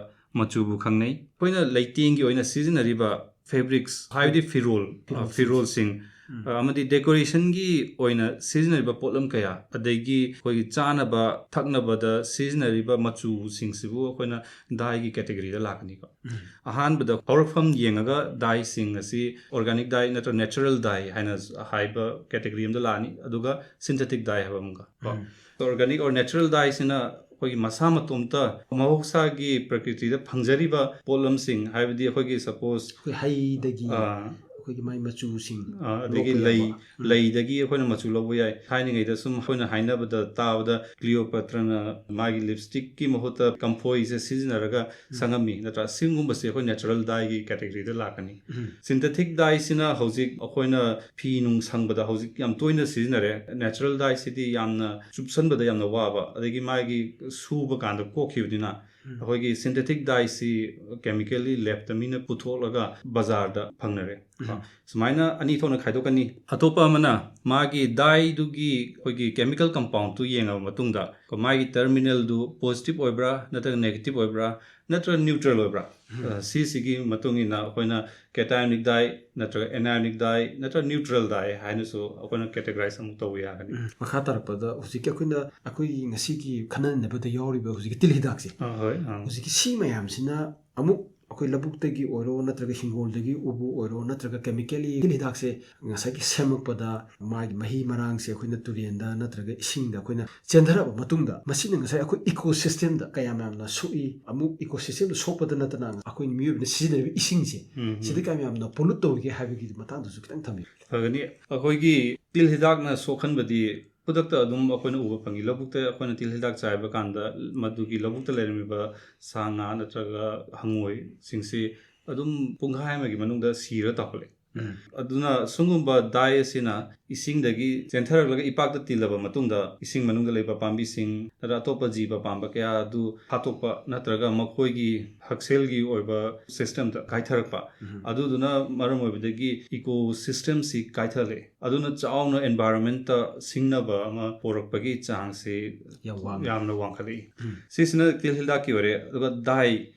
ꯃꯆꯨꯕꯨ ꯈꯪꯅꯩ꯫ ꯑꯩꯈꯣꯏꯅ ꯂꯩꯇꯦꯡꯒꯤ ꯑꯣꯏꯅ ꯁꯤꯖꯤꯟꯅꯔꯤꯕ fabrics, ꯍꯥꯏꯕꯗꯤ ꯐꯤꯔꯣꯜ, ꯑ, ꯐꯤꯔꯣꯜꯁꯤꯡ꯫ ꯐꯤꯔꯣꯜꯁꯤꯡ, ꯑ, ꯑꯃꯗꯤ ꯗꯦꯀꯣꯔꯦꯁꯟꯒꯤ ꯑꯣꯏꯅ ꯁꯤꯖꯤꯟꯅꯔꯤꯕ ꯄꯣꯠꯂꯝ ꯀꯌꯥ, ꯑꯗꯒꯤ ꯑꯩꯈꯣꯏꯒꯤ ꯆꯥꯅꯕ ꯊꯛꯅꯕꯗ ꯁꯤꯖꯤꯟꯅꯔꯤꯕ ꯃꯆꯨꯁꯤꯡꯁꯤꯕꯨ ꯑꯩꯈꯣꯏꯅ ꯗꯥꯏꯒꯤ ꯀꯦꯇꯦꯒꯣꯔꯤꯗ ꯂꯥꯛꯀꯅꯤꯀꯣ꯫ ꯑꯍꯥꯟꯕꯗ ꯍꯧꯔꯛꯐꯝ ꯌꯦꯡꯉꯒ ꯗꯥꯏꯁꯤꯡ ꯑꯁꯤ ꯑꯣꯔꯒꯥꯅꯤꯛ ꯗꯥꯏ ꯅꯠꯇ꯭ꯔꯒ ꯅꯦꯆꯔꯦꯜ ꯗꯥꯏ ꯍꯥꯏꯅ ꯍꯥꯏꯕ ꯀꯦꯇꯦꯒꯣꯔꯤ ꯑꯃꯗ ꯂꯥꯛꯑꯅꯤ, ꯑꯗꯨꯒ ꯁꯤꯟꯊꯦꯇꯤꯛ ꯗꯥꯏ ꯍꯥꯏꯕ ꯑꯃꯒ ꯀꯣ꯫ ꯑꯣꯔꯒꯥꯅꯤꯛ ꯑꯣꯔ ꯅꯦꯆꯔꯦꯜ ꯗꯥꯏꯁꯤꯅ ꯑꯩꯈꯣꯏꯒꯤ ꯃꯁꯥ ꯃꯇꯣꯝꯇ ꯃꯍꯧꯁꯥꯒꯤ ꯄ꯭ꯔꯀ꯭ꯔꯤꯇꯤꯗ ꯐꯪꯖꯔꯤꯕ ꯄꯣꯠꯂꯝꯁꯤꯡ, ꯍꯥꯏꯕꯗꯤ ꯑꯩꯈꯣꯏꯒꯤ ꯁꯄꯣꯁ ꯑꯩꯈꯣꯏ ꯍꯩꯗꯒꯤ ꯑꯩꯈꯣꯏꯒꯤ ꯃꯥꯏ ꯃꯆꯨꯁꯤꯡ, ꯑꯗꯒꯤ ꯂꯩ, ꯂꯩꯗꯒꯤ ꯑꯩꯈꯣꯏꯅ ꯃꯆꯨ ꯂꯧꯕ ꯌꯥꯏ꯫ ꯊꯥꯏꯅꯉꯩꯗ ꯁꯨꯝ ꯑꯩꯈꯣꯏꯅ ꯍꯥꯏꯅꯕꯗ, ꯇꯥꯕꯗ, ꯀ꯭ꯂꯤꯑꯣꯄꯥꯇ꯭ꯔꯅ ꯃꯥꯒꯤ ꯂꯤꯞꯁꯇꯤꯛꯀꯤ ꯃꯍꯨꯠꯇ ꯀꯝꯐꯣꯏꯁꯦ ꯁꯤꯖꯤꯟꯅꯔꯒ ꯁꯪꯉꯝꯃꯤ, ꯅꯠꯇ꯭ꯔꯥ? ꯁꯤꯒꯨꯝꯕꯁꯦ ꯑꯩꯈꯣꯏ ꯅꯦꯆꯔꯦꯜ ꯗꯥꯏꯒꯤ ꯀꯦꯇꯦꯒꯣꯔꯤꯗ ꯂꯥꯛꯀꯅꯤ꯫ ꯁꯤꯟꯊꯦꯇꯤꯛ ꯗꯥꯏꯁꯤꯅ ꯍꯧꯖꯤꯛ ꯑꯩꯈꯣꯏꯅ ꯐꯤ ꯅꯨꯡ ꯁꯪꯕꯗ ꯍꯧꯖꯤꯛ ꯌꯥꯝ ꯇꯣꯏꯅ ꯁꯤꯖꯤꯟꯅꯔꯦ꯫ ꯅꯦꯆꯔꯦꯜ ꯗꯥꯏꯁꯤꯗꯤ ꯌꯥꯝꯅ ꯆꯨꯞꯁꯟꯕꯗ ꯌꯥꯝꯅ ꯋꯥꯕ, ꯑꯗꯒꯤ ꯃꯥꯒꯤ ꯁꯨꯕ ꯀꯥꯟꯗ ꯀꯣꯛꯈꯤꯕꯅꯤꯅ ꯑꯩꯈꯣꯏꯒꯤ ꯁꯤꯟꯊꯦꯇꯤꯛ ꯗꯥꯏꯁꯤ ꯀꯦꯃꯤꯀꯦꯜꯂꯤ ꯂꯦꯞꯇ ꯃꯤꯅ ꯄꯨꯊꯣꯛꯂꯒ ꯕꯖꯥꯔꯗ ꯐꯪꯅꯔꯦ꯫ ꯁꯨꯃꯥꯏꯅ ꯑꯅꯤ ꯊꯣꯛꯅ ꯈꯥꯏꯗꯣꯛꯀꯅꯤ꯫ ꯑꯇꯣꯞꯄ ꯑꯃꯅ ꯃꯥꯒꯤ ꯗꯥꯏꯗꯨꯒꯤ ꯑꯩꯈꯣꯏꯒꯤ ꯀꯦꯃꯤꯀꯦꯜ ꯀꯝꯄꯥꯎꯟꯗꯨ ꯌꯦꯡꯉꯕ ꯃꯇꯨꯡꯗ ꯃꯥꯒꯤ ꯇꯔꯃꯤꯅꯦꯜꯗꯨ ꯄꯣꯖꯤꯇꯤꯚ ꯑꯣꯏꯕ꯭ꯔꯥ ꯅꯠꯇ꯭ꯔꯒ ꯅꯦꯒꯦꯇꯤꯚ ꯑꯣꯏꯕ꯭ꯔꯥ ꯅꯠꯇ꯭ꯔꯒ ꯅ꯭ꯌꯨꯇ꯭ꯔꯦꯜ ꯑꯣꯏꯕ꯭ꯔꯥ? ꯁꯤꯁꯤꯒꯤ ꯃꯇꯨꯡ ꯏꯟꯅ ꯑꯩꯈꯣꯏꯅ ꯀꯦꯇꯥꯌꯣꯅꯤꯛ ꯗꯥꯏ ꯅꯠꯇ꯭ꯔꯒ ꯑꯦꯅꯥꯌꯣꯅꯤꯛ ꯗꯥꯏ ꯅꯠꯇ꯭ꯔꯒ ꯅ꯭ꯌꯨꯇ꯭ꯔꯦꯜ ꯗꯥꯏ ꯍꯥꯏꯅꯁꯨ ꯑꯩꯈꯣꯏꯅ ꯀꯦꯇꯦꯒꯣꯔꯥꯏꯁ ꯑꯃꯨꯛ ꯇꯧꯕ ꯌꯥꯒꯅꯤ꯫ ꯃꯈꯥ ꯇꯥꯔꯛꯄꯗ ꯍꯧꯖꯤꯛꯀꯤ ꯑꯩꯈꯣꯏꯅ ꯑꯩꯈꯣꯏꯒꯤ ꯉꯁꯤꯒꯤ ꯈꯟꯅ ꯅꯩꯅꯕꯗ ꯌꯥꯎꯔꯤꯕ ꯍꯧꯖꯤꯛꯀꯤ ꯇꯤꯜ ꯍꯤꯗꯥꯛꯁꯦ, ꯑ, ꯍꯣꯏ, ꯑ꯫ ꯍꯧꯖꯤꯛꯀꯤ ꯁꯤ ꯃꯌꯥꯝꯁꯤꯅ ꯑꯃꯨꯛ ꯑꯩꯈꯣꯏ ꯂꯧꯕꯨꯛꯇꯒꯤ ꯑꯣꯏꯔꯣ ꯅꯠꯇ꯭ꯔꯒ ꯍꯤꯡꯒꯣꯜꯗꯒꯤ ꯎꯕ ꯑꯣꯏꯔꯣ ꯅꯠꯇ꯭ꯔꯒ ꯀꯦꯃꯤꯀꯦꯜꯂꯤ ꯇꯤꯜ ꯍꯤꯗꯥꯛꯁꯦ ꯉꯁꯥꯏꯒꯤ ꯁꯦꯝꯃꯛꯄꯗ ꯃꯥꯒꯤ ꯃꯍꯤ ꯃꯔꯥꯡꯁꯦ ꯑꯩꯈꯣꯏꯅ ꯇꯨꯔꯦꯟꯗ ꯅꯠꯇ꯭ꯔꯒ ꯏꯁꯤꯡꯗ ꯑꯩꯈꯣꯏꯅ ꯆꯦꯟꯊꯔꯛꯄ ꯃꯇꯨꯡꯗ ꯃꯁꯤꯅ ꯉꯁꯥꯏ ꯑꯩꯈꯣꯏ ꯏꯀꯣ ꯁꯤꯁꯇꯦꯝꯗ ꯀꯌꯥꯝ ꯌꯥꯝꯅ ꯁꯣꯛꯏ, ꯑꯃꯨꯛ ꯏꯀꯣ ꯁꯤꯁꯇꯦꯝꯗ ꯁꯣꯛꯄꯗ ꯅꯠꯇꯅ ꯑꯩꯈꯣꯏ ꯃꯤꯑꯣꯏꯕꯅ ꯁꯤꯖꯤꯟꯅꯔꯤꯕ ꯏꯁꯤꯡꯁꯦ ꯁꯤꯗ ꯀꯌꯥꯝ ꯌꯥꯝꯅ ꯄꯣꯂꯨꯠ ꯇꯧꯔꯤꯒꯦ ꯍꯥꯏꯕꯒꯤ ꯃꯇꯥꯡꯗꯁꯨ ꯈꯤꯇꯪ ꯊꯝꯕꯤꯌꯨ꯫ ꯐꯒꯅꯤ꯫ ꯑꯩꯈꯣꯏꯒꯤ ꯇꯤꯜ ꯍꯤꯗꯥꯛꯅ ꯁꯣꯛꯍꯟꯕꯗꯤ ꯈꯨꯗꯛꯇ ꯑꯗꯨꯝ ꯑꯩꯈꯣꯏꯅ ꯎꯕ ꯐꯪꯉꯤ꯫ ꯂꯧꯕꯨꯛꯇ ꯑꯩꯈꯣꯏꯅ ꯇꯤꯜ ꯍꯤꯗꯥꯛ ꯆꯥꯏꯕ ꯀꯥꯟꯗ ꯃꯗꯨꯒꯤ ꯂꯧꯕꯨꯛꯇ ꯂꯩꯔꯝꯃꯤꯕ ꯁꯥ ꯉꯥ ꯅꯠꯇ꯭ꯔꯒ ꯍꯪꯉꯣꯏꯁꯤꯡꯁꯤ ꯑꯗꯨꯝ ꯄꯨꯡꯈꯥꯏ ꯑꯃꯒꯤ ꯃꯅꯨꯡꯗ ꯁꯤꯔ ꯇꯥꯎꯈꯠꯂꯛꯏ꯫ ꯑꯗꯨꯅ ꯁꯤꯒꯨꯝꯕ ꯗꯥꯏ ꯑꯁꯤꯅ ꯏꯁꯤꯡꯗꯒꯤ ꯆꯦꯟꯊꯔꯛꯂꯒ ꯏꯄꯥꯛꯇ ꯇꯤꯜꯂꯕ ꯃꯇꯨꯡꯗ ꯏꯁꯤꯡ ꯃꯅꯨꯡꯗ ꯂꯩꯕ ꯄꯥꯝꯕꯤꯁꯤꯡ ꯅꯠꯇ꯭ꯔꯒ ꯑꯇꯣꯞꯄ ꯖꯤꯕ ꯄꯥꯝꯕ ꯀꯌꯥ ꯑꯗꯨ ꯍꯥꯠꯇꯣꯛꯄ ꯅꯠꯇ꯭ꯔꯒ ꯃꯈꯣꯏꯒꯤ ꯍꯛꯁꯦꯜꯒꯤ ꯑꯣꯏꯕ ꯁꯤꯁꯇꯦꯝꯗ ꯀꯥꯏꯊꯔꯛꯄ, ꯎꯝ꯫ ꯑꯗꯨꯗꯨꯅ ꯃꯔꯝ ꯑꯣꯏꯕꯗꯒꯤ ꯏꯀꯣ ꯁꯤꯁꯇꯦꯝꯁꯤ ꯀꯥꯏꯊꯔꯛꯑꯦ꯫ ꯑꯗꯨꯅ ꯆꯥꯎꯅ ꯑꯦꯟꯚꯥꯏꯔꯣꯟꯃꯦꯟꯇ ꯁꯤꯡꯅꯕ ꯑꯃ ꯄꯣꯔꯛꯄꯒꯤ ꯆꯥꯡꯁꯤ ꯌꯥꯝ ꯋꯥꯡꯉꯦ꯫ ꯌꯥꯝꯅ ꯋꯥꯡꯈꯠꯂꯛꯏ꯫ ꯎꯝ꯫ ꯁꯤꯁꯤꯅ ꯇꯤꯜ ꯍꯤꯗꯥꯛꯀꯤ ꯑꯣꯏꯔꯦ꯫ ꯑꯗꯨꯒ ꯗꯥꯏ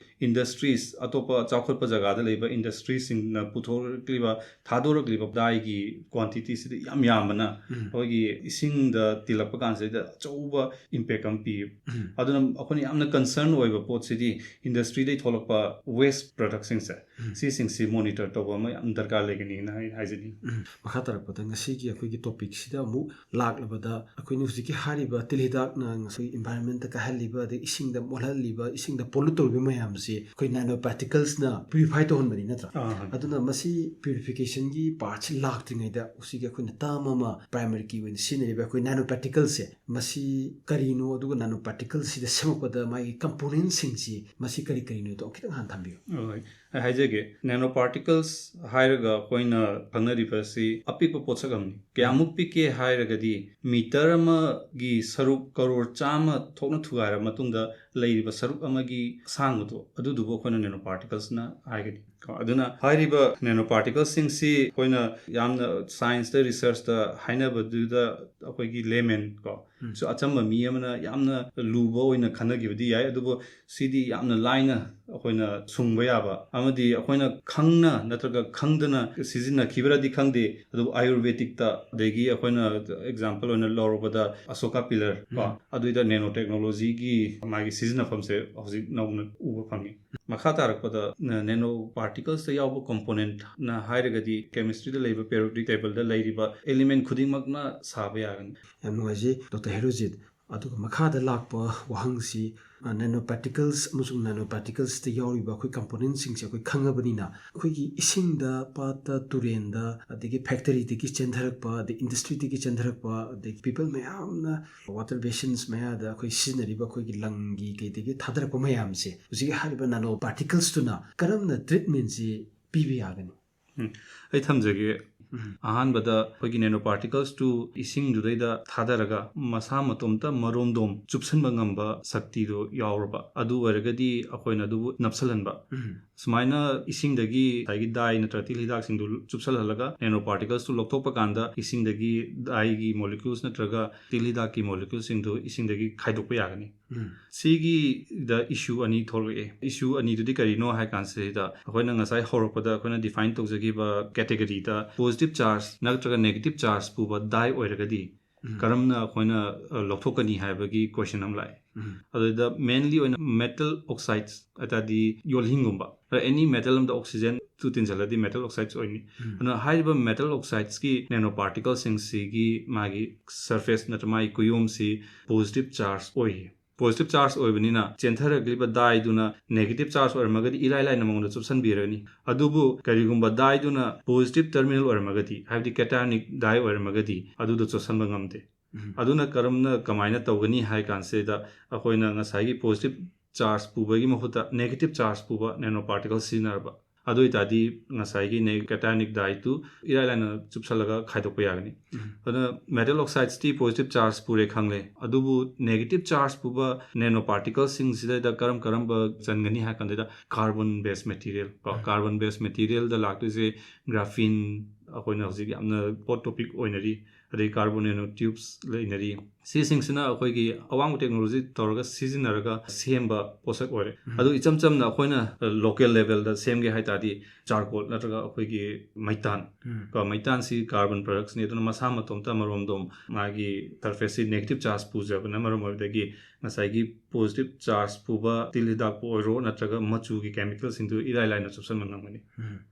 ꯏꯟꯗꯁꯇ꯭ꯔꯤꯁ, ꯑꯇꯣꯞꯄ ꯆꯥꯎꯈꯠꯄ ꯖꯒꯥꯗ ꯂꯩꯕ ꯏꯟꯗꯁꯇ꯭ꯔꯤꯁꯤꯡꯅ ꯄꯨꯊꯣꯔꯛꯂꯤꯕ, ꯊꯥꯗꯣꯔꯛꯂꯤꯕ ꯗꯥꯏꯒꯤ ꯀ꯭ꯋꯥꯟꯇꯤꯇꯤꯁꯤꯗꯤ ꯌꯥꯝ ꯌꯥꯝꯕꯅ ꯎꯝ꯫ ꯑꯩꯈꯣꯏꯒꯤ ꯏꯁꯤꯡꯗ ꯇꯤꯜꯂꯛꯄ ꯀꯥꯟꯁꯤꯗ ꯑꯆꯧꯕ ꯏꯝꯄꯦꯛ ꯑꯃ ꯄꯤꯌꯦꯕ꯫ ꯎꯝ꯫ ꯑꯗꯨꯅ ꯑꯩꯈꯣꯏꯅ ꯌꯥꯝꯅ ꯀꯟꯁꯔꯟ ꯑꯣꯏꯕ ꯄꯣꯠꯁꯤꯗꯤ ꯏꯟꯗꯁꯇ꯭ꯔꯤꯗꯩ ꯊꯣꯛꯂꯛꯄ ꯋꯦꯁ ꯄ꯭ꯔꯗꯛꯁꯤꯡꯁꯦ, ꯎꯝ꯫ ꯁꯤꯁꯤꯡꯁꯤ ꯃꯣꯅꯤꯇꯔ ꯇꯧꯕ ꯑꯃ ꯌꯥꯝ ꯗꯔꯀꯥꯔ ꯂꯩꯒꯅꯤꯅ ꯑꯩ ꯍꯥꯏꯖꯅꯤꯡꯉꯤ꯫ ꯎꯝ꯫ ꯃꯈꯥ ꯇꯥꯔꯛꯄꯗ ꯉꯁꯤꯒꯤ ꯑꯩꯈꯣꯏꯒꯤ ꯇꯣꯄꯤꯛꯁꯤꯗ ꯑꯃꯨꯛ ꯂꯥꯛꯂꯕꯗ, ꯑꯩꯈꯣꯏꯅ ꯍꯧꯖꯤꯛꯀꯤ ꯍꯥꯏꯔꯤꯕ ꯇꯤꯜ ꯍꯤꯗꯥꯛꯅ ꯉꯁꯥꯏ ꯏꯟꯚꯥꯏꯔꯣꯟꯃꯦꯟꯇ ꯀꯥꯏꯍꯜꯂꯤꯕ, ꯑꯗꯩ ꯏꯁꯤꯡꯗ ꯃꯣꯠꯍꯜꯂꯤꯕ, ꯏꯁꯤꯡꯗ ꯄꯣꯂꯨꯠ ꯇꯧꯔꯤꯕ ꯃꯌꯥꯝꯁꯤ ꯑꯩꯈꯣꯏ ꯅꯦꯅꯣ ꯄꯥꯔꯇꯤꯀꯜꯁꯅ ꯄ꯭ꯌꯨꯔꯤꯐꯥꯏ ꯇꯧꯍꯟꯕꯅꯤ, ꯅꯠꯇ꯭ꯔꯥ? ꯑꯥ, ꯑꯗꯨꯅ ꯃꯁꯤ ꯄ꯭ꯌꯨꯔꯤꯐꯤꯀꯦꯁꯟꯒꯤ ꯄꯥꯔꯠꯁꯤ ꯂꯥꯛꯇ꯭ꯔꯤꯉꯩꯗ ꯍꯧꯖꯤꯛꯀꯤ ꯑꯩꯈꯣꯏꯅ ꯇꯔꯝ ꯑꯃ ꯄ꯭ꯔꯥꯏꯃꯔꯤꯒꯤ ꯑꯣꯏꯅ ꯁꯤꯖꯤꯟꯅꯔꯤꯕ ꯑꯩꯈꯣꯏ ꯅꯦꯅꯣ ꯄꯥꯔꯇꯤꯀꯜꯁꯦ, ꯃꯁꯤ ꯀꯔꯤꯅꯣ, ꯑꯗꯨꯒ ꯅꯦꯅꯣ ꯄꯥꯔꯇꯤꯀꯜꯁꯤꯗ ꯁꯦꯝꯃꯛꯄꯗ ꯃꯥꯒꯤ ꯀꯝꯄꯣꯅꯦꯟꯁꯤꯡꯁꯤ ꯃꯁꯤ ꯀꯔꯤ ꯀꯔꯤꯅꯣꯗꯣ ꯈꯤꯇꯪ ꯍꯥꯟꯅ ꯊꯝꯕꯤꯌꯨ꯫ ꯍꯣꯏ, ꯑꯩ ꯍꯥꯏꯖꯒꯦ꯫ ꯅꯦꯅꯣ ꯄꯥꯔꯇꯤꯀꯜꯁ ꯍꯥꯏꯔꯒ ꯑꯩꯈꯣꯏꯅ ꯈꯪꯅꯔꯤꯕꯁꯤ ꯑꯄꯤꯛꯄ ꯄꯣꯠꯁꯛ ꯑꯃꯅꯤ꯫ ꯀꯌꯥꯃꯨꯛ ꯄꯤꯛꯀꯦ ꯍꯥꯏꯔꯒꯗꯤ ꯃꯤꯇꯔ ꯑꯃꯒꯤ ꯁꯔꯨꯛ ꯀꯔꯣꯔ ꯆꯥꯝꯃ ꯊꯣꯛꯅ ꯊꯨꯒꯥꯏꯔꯕ ꯃꯇꯨꯡꯗ ꯂꯩꯔꯤꯕ ꯁꯔꯨꯛ ꯑꯃꯒꯤ ꯑꯁꯥꯡꯕꯗꯣ, ꯑꯗꯨꯗꯨꯕꯨ ꯑꯩꯈꯣꯏꯅ ꯅꯦꯅꯣ ꯄꯥꯔꯇꯤꯀꯜꯁꯅ ꯍꯥꯏꯒꯅꯤ꯫ ꯀꯣ, ꯑꯗꯨꯅ ꯍꯥꯏꯔꯤꯕ ꯅꯦꯅꯣ ꯄꯥꯔꯇꯤꯀꯜꯁꯤꯡꯁꯤ ꯑꯩꯈꯣꯏꯅ ꯌꯥꯝꯅ ꯁꯥꯏꯟꯁꯇ, ꯔꯤꯁꯔꯁꯇ ꯍꯥꯏꯅꯕꯗꯨꯗ ꯑꯩꯈꯣꯏꯒꯤ ꯂꯦꯃꯦꯟ ꯀꯣ, ꯎꯝ꯫ ꯁꯨ ꯑꯆꯝꯕ ꯃꯤ ꯑꯃꯅ ꯌꯥꯝꯅ ꯂꯨꯕ ꯑꯣꯏꯅ ꯈꯟꯅꯈꯤꯕꯗꯤ ꯌꯥꯏ, ꯑꯗꯨꯕꯨ ꯁꯤꯗꯤ ꯌꯥꯝꯅ ꯂꯥꯏꯅ ꯑꯩꯈꯣꯏꯅ ꯁꯨꯡꯕ ꯌꯥꯕ, ꯑꯃꯗꯤ ꯑꯩꯈꯣꯏꯅ ꯈꯪꯅ ꯅꯠꯇ꯭ꯔꯒ ꯈꯪꯗꯅ ꯁꯤꯖꯤꯟꯅꯈꯤꯕ꯭ꯔꯗꯤ ꯈꯪꯗꯦ, ꯑꯗꯨꯕꯨ ꯑꯥꯌꯨꯔꯕꯦꯗꯤꯛꯇ, ꯑꯗꯒꯤ ꯑꯩꯈꯣꯏꯅ ꯑꯦꯛꯖꯥꯝꯄꯜ ꯑꯣꯏꯅ ꯂꯧꯔꯕꯗ ꯑꯁꯣꯀꯥ ꯄꯤꯂꯔ ꯀꯣ, ꯎꯝ꯫ ꯑꯗꯨꯏꯗ ꯅꯦꯅꯣ ꯇꯦꯛꯅꯣꯂꯣꯖꯤꯒꯤ ꯃꯥꯒꯤ ꯁꯤꯖꯤꯟꯅꯐꯝꯁꯦ ꯍꯧꯖꯤꯛ ꯅꯧꯅ ꯎꯕ ꯐꯪꯉꯤ꯫ ꯃꯈꯥ ꯇꯥꯔꯛꯄꯗ ꯅꯦꯅꯣ ꯄꯥꯔꯇꯤꯀꯜꯁꯇ ꯌꯥꯎꯕ ꯀꯣꯝꯄꯣꯅꯦꯟꯠꯅ ꯍꯥꯏꯔꯒꯗꯤ ꯀꯦꯃꯤꯁꯇ꯭ꯔꯤꯗ ꯂꯩꯕ ꯄꯦꯔꯤꯌꯣꯗꯤꯛ ꯇꯦꯕꯜꯗ ꯂꯩꯔꯤꯕ ꯑꯦꯂꯤꯃꯦꯟ ꯈꯨꯗꯤꯡꯃꯛꯅ ꯁꯥꯕ ꯌꯥꯒꯅꯤ꯫ ꯌꯥꯝ ꯅꯨꯡꯉꯥꯏꯖꯩ, ꯗꯣꯛꯇꯔ ꯍꯦꯔꯣꯖꯤꯠ꯫ ꯑꯗꯨꯒ ꯃꯈꯥꯗ ꯂꯥꯛꯄ ꯋꯥꯍꯪꯁꯤ, ꯑ, ꯅꯦꯅꯣ ꯄꯥꯔꯇꯤꯀꯜꯁ ꯑꯃꯁꯨꯡ ꯅꯦꯅꯣ ꯄꯥꯔꯇꯤꯀꯜꯁꯇ ꯌꯥꯎꯔꯤꯕ ꯑꯩꯈꯣꯏ ꯀꯝꯄꯣꯅꯦꯟꯁꯤꯡꯁꯦ ꯑꯩꯈꯣꯏ ꯈꯪꯉꯕꯅꯤꯅ, ꯑꯩꯈꯣꯏꯒꯤ ꯏꯁꯤꯡꯗ, ꯄꯥꯠꯇ, ꯇꯨꯔꯦꯟꯗ, ꯑꯗꯒꯤ ꯐꯦꯛꯇꯔꯤꯗꯒꯤ ꯆꯦꯟꯊꯔꯛꯄ, ꯑꯗꯩ ꯏꯟꯗꯁꯇ꯭ꯔꯤꯗꯒꯤ ꯆꯦꯟꯊꯔꯛꯄ, ꯑꯗꯩ ꯄꯤꯄꯜ ꯃꯌꯥꯝꯅ ꯋꯥꯇꯔ ꯕꯦꯁꯤꯟꯁ ꯃꯌꯥꯗ ꯑꯩꯈꯣꯏ ꯁꯤꯖꯤꯟꯅꯔꯤꯕ ꯑꯩꯈꯣꯏꯒꯤ ꯂꯪꯒꯤ ꯀꯩꯗꯒꯤ ꯊꯥꯗꯔꯛꯄ ꯃꯌꯥꯝꯁꯦ ꯍꯧꯖꯤꯛꯀꯤ ꯍꯥꯏꯔꯤꯕ ꯅꯦꯅꯣ ꯄꯥꯔꯇꯤꯀꯜꯁꯇꯨꯅ ꯀꯔꯝꯅ ꯇ꯭ꯔꯤꯠꯃꯦꯟꯁꯤ ꯄꯤꯕ ꯌꯥꯒꯅꯤ? ꯑꯩ ꯊꯝꯖꯒꯦ꯫ ꯑꯍꯥꯟꯕꯗ ꯑꯩꯈꯣꯏꯒꯤ nanoparticles ꯇꯨ ꯏꯁꯤꯡꯗꯨꯗꯩꯗ ꯊꯥꯗꯔꯒ ꯃꯁꯥ ꯃꯇꯣꯝꯇ ꯃꯔꯣꯝꯗꯣꯝ ꯆꯨꯞꯁꯟꯕ ꯉꯝꯕ ꯁꯛꯇꯤꯗꯣ ꯌꯥꯎꯔꯕ, ꯑꯗꯨ ꯑꯣꯏꯔꯒꯗꯤ ꯑꯩꯈꯣꯏꯅ ꯑꯗꯨꯕꯨ ꯅꯞꯁꯜꯍꯟꯕ꯫ ꯁꯨꯃꯥꯏꯅ ꯏꯁꯤꯡꯗꯒꯤ ꯉꯁꯥꯏꯒꯤ dye ꯅꯠꯇ꯭ꯔꯒ ꯇꯤꯜ ꯍꯤꯗꯥꯛꯁꯤꯡꯗꯨ ꯆꯨꯞꯁꯜꯍꯜꯂꯒ nanoparticles ꯇꯨ ꯂꯧꯊꯣꯛꯄ ꯀꯥꯟꯗ ꯏꯁꯤꯡꯗꯒꯤ dye ꯒꯤ molecules ꯅꯠꯇ꯭ꯔꯒ ꯇꯤꯜ ꯍꯤꯗꯥꯛꯀꯤ molecules ꯁꯤꯡꯗꯨ ꯏꯁꯤꯡꯗꯒꯤ ꯈꯥꯏꯗꯣꯛꯄ ꯌꯥꯒꯅꯤ꯫ ꯁꯤꯒꯤꯗ issue ꯑꯅꯤ ꯊꯣꯛꯂꯛꯑꯦ꯫ Issue ꯑꯅꯤꯗꯨꯗꯤ ꯀꯔꯤꯅꯣ ꯍꯥꯏ ꯀꯥꯟꯁꯤꯗ, ꯑꯩꯈꯣꯏꯅ ꯉꯁꯥꯏ ꯍꯧꯔꯛꯄꯗ ꯑꯩꯈꯣꯏꯅ define ꯇꯧꯖꯈꯤꯕ category ꯗ positive charge ꯅꯠꯇ꯭ꯔꯒ negative charge ꯄꯨꯕ dye ꯑꯣꯏꯔꯒꯗꯤ ꯀꯔꯝꯅ ꯑꯩꯈꯣꯏꯅ, ꯑ, ꯂꯧꯊꯣꯛꯀꯅꯤ ꯍꯥꯏꯕꯒꯤ question ꯑꯃ ꯂꯥꯛꯑꯦ꯫ ꯑꯗꯨꯗ mainly ꯑꯣꯏꯅ metal oxides, ꯑꯗꯤ ꯌꯣꯜꯍꯤꯡꯒꯨꯝꯕ, any metal ꯑꯃꯗ oxygen ꯇꯨ ꯇꯤꯟꯁꯤꯜꯂꯗꯤ metal oxides ꯑꯣꯏꯅꯤ꯫ ꯑꯗꯨꯅ ꯍꯥꯏꯔꯤꯕ metal oxidesꯀꯤ nanoparticleꯁꯤꯡꯁꯤꯒꯤ ꯃꯥꯒꯤ surface ꯅꯠꯇ꯭ꯔꯒ ꯃꯥꯒꯤ ꯀꯨꯌꯣꯝꯁꯤ positive charge ꯑꯣꯏ꯫ Positive charge ꯑꯣꯏꯕꯅꯤꯅ ꯆꯦꯟꯊꯔꯛꯂꯤꯕ dyeꯗꯨꯅ negative charge ꯑꯣꯏꯔꯝꯃꯒꯗꯤ ꯏꯔꯥꯏ ꯂꯥꯏꯅ ꯃꯉꯣꯟꯗ ꯆꯨꯞꯁꯤꯟꯕꯤꯔꯅꯤ꯫ ꯑꯗꯨꯕꯨ ꯀꯔꯤꯒꯨꯝꯕ dyeꯗꯨꯅ positive terminal ꯑꯣꯏꯔꯝꯃꯒꯗꯤ, ꯍꯥꯏꯕꯗꯤ cationic dye ꯑꯣꯏꯔꯝꯃꯒꯗꯤ, ꯑꯗꯨꯗꯣ ꯆꯨꯞꯁꯤꯟꯕ ꯉꯝꯗꯦ꯫ ꯑꯗꯨꯅ ꯀꯔꯝꯅ, ꯀꯃꯥꯏꯅ ꯇꯧꯒꯅꯤ ꯍꯥꯏ ꯀꯥꯟꯁꯤꯗ, ꯑꯩꯈꯣꯏꯅ ꯉꯁꯥꯏꯒꯤ positive charge ꯄꯨꯕꯒꯤ ꯃꯍꯨꯠꯇ negative charge ꯄꯨꯕ nanoparticle ꯁꯤꯖꯤꯟꯅꯔꯕ, ꯑꯗꯨ ꯑꯣꯏꯇꯥꯔꯗꯤ ꯉꯁꯥꯏꯒꯤ cationic dyeꯗꯨ ꯏꯔꯥꯏ ꯂꯥꯏꯅ ꯆꯨꯞꯁꯜꯂꯒ ꯈꯥꯏꯗꯣꯛꯄ ꯌꯥꯒꯅꯤ꯫ ꯑꯗꯨꯅ metal oxidesꯇꯤ positive charge ꯄꯨꯔꯦ ꯈꯪꯂꯦ, ꯑꯗꯨꯕꯨ negative charge ꯄꯨꯕ nanoparticleꯁꯤꯡꯁꯤꯗ ꯀꯔꯝ ꯀꯔꯝꯕ ꯆꯟꯒꯅꯤ ꯍꯥꯏ ꯀꯥꯟꯗ, carbon based material ꯀꯣ, carbon based materialꯗ ꯂꯥꯛꯇꯣꯏꯁꯦ graphene, ꯑꯩꯈꯣꯏꯅ ꯍꯧꯖꯤꯛ ꯌꯥꯝꯅ hot topic ꯑꯣꯏꯅꯔꯤ, ꯑꯗꯩ carbon nanotubes ꯂꯩꯅꯔꯤ꯫ ꯁꯤꯁꯤꯡꯁꯤꯅ ꯑꯩꯈꯣꯏꯒꯤ ꯑꯋꯥꯡꯕ technology ꯇꯧꯔꯒ ꯁꯤꯖꯤꯟꯅꯔꯒ ꯁꯦꯝꯕ ꯄꯣꯠꯁꯛ ꯑꯣꯏꯔꯦ꯫ ꯑꯗꯨ ꯏꯆꯝ ꯆꯝꯅ ꯑꯩꯈꯣꯏꯅ local levelꯗ ꯁꯦꯝꯒꯦ ꯍꯥꯏ ꯇꯥꯔꯗꯤ, charcoal ꯅꯠꯇ꯭ꯔꯒ ꯑꯩꯈꯣꯏꯒꯤ ꯃꯩꯇꯥꯟ ꯀꯣ, ꯃꯩꯇꯥꯟꯁꯤ carbon productsꯅꯤ꯫ ꯑꯗꯨꯅ ꯃꯁꯥ ꯃꯇꯣꯝꯇ ꯃꯔꯣꯝꯗꯣꯝ ꯃꯥꯒꯤ surfaceꯁꯤ negative charge ꯄꯨꯖꯕꯅ ꯃꯔꯝ ꯑꯣꯏꯕꯗꯒꯤ ꯉꯁꯥꯏꯒꯤ positive charge ꯄꯨꯕ ꯇꯤꯜ ꯍꯤꯗꯥꯛꯄꯨ ꯑꯣꯏꯔꯣ ꯅꯠꯇ꯭ꯔꯒ ꯃꯆꯨꯒꯤ chemicalꯁꯤꯡꯗꯨ ꯏꯔꯥꯏ ꯂꯥꯏꯅ ꯆꯨꯞꯁꯟꯕ ꯉꯝꯒꯅꯤ꯫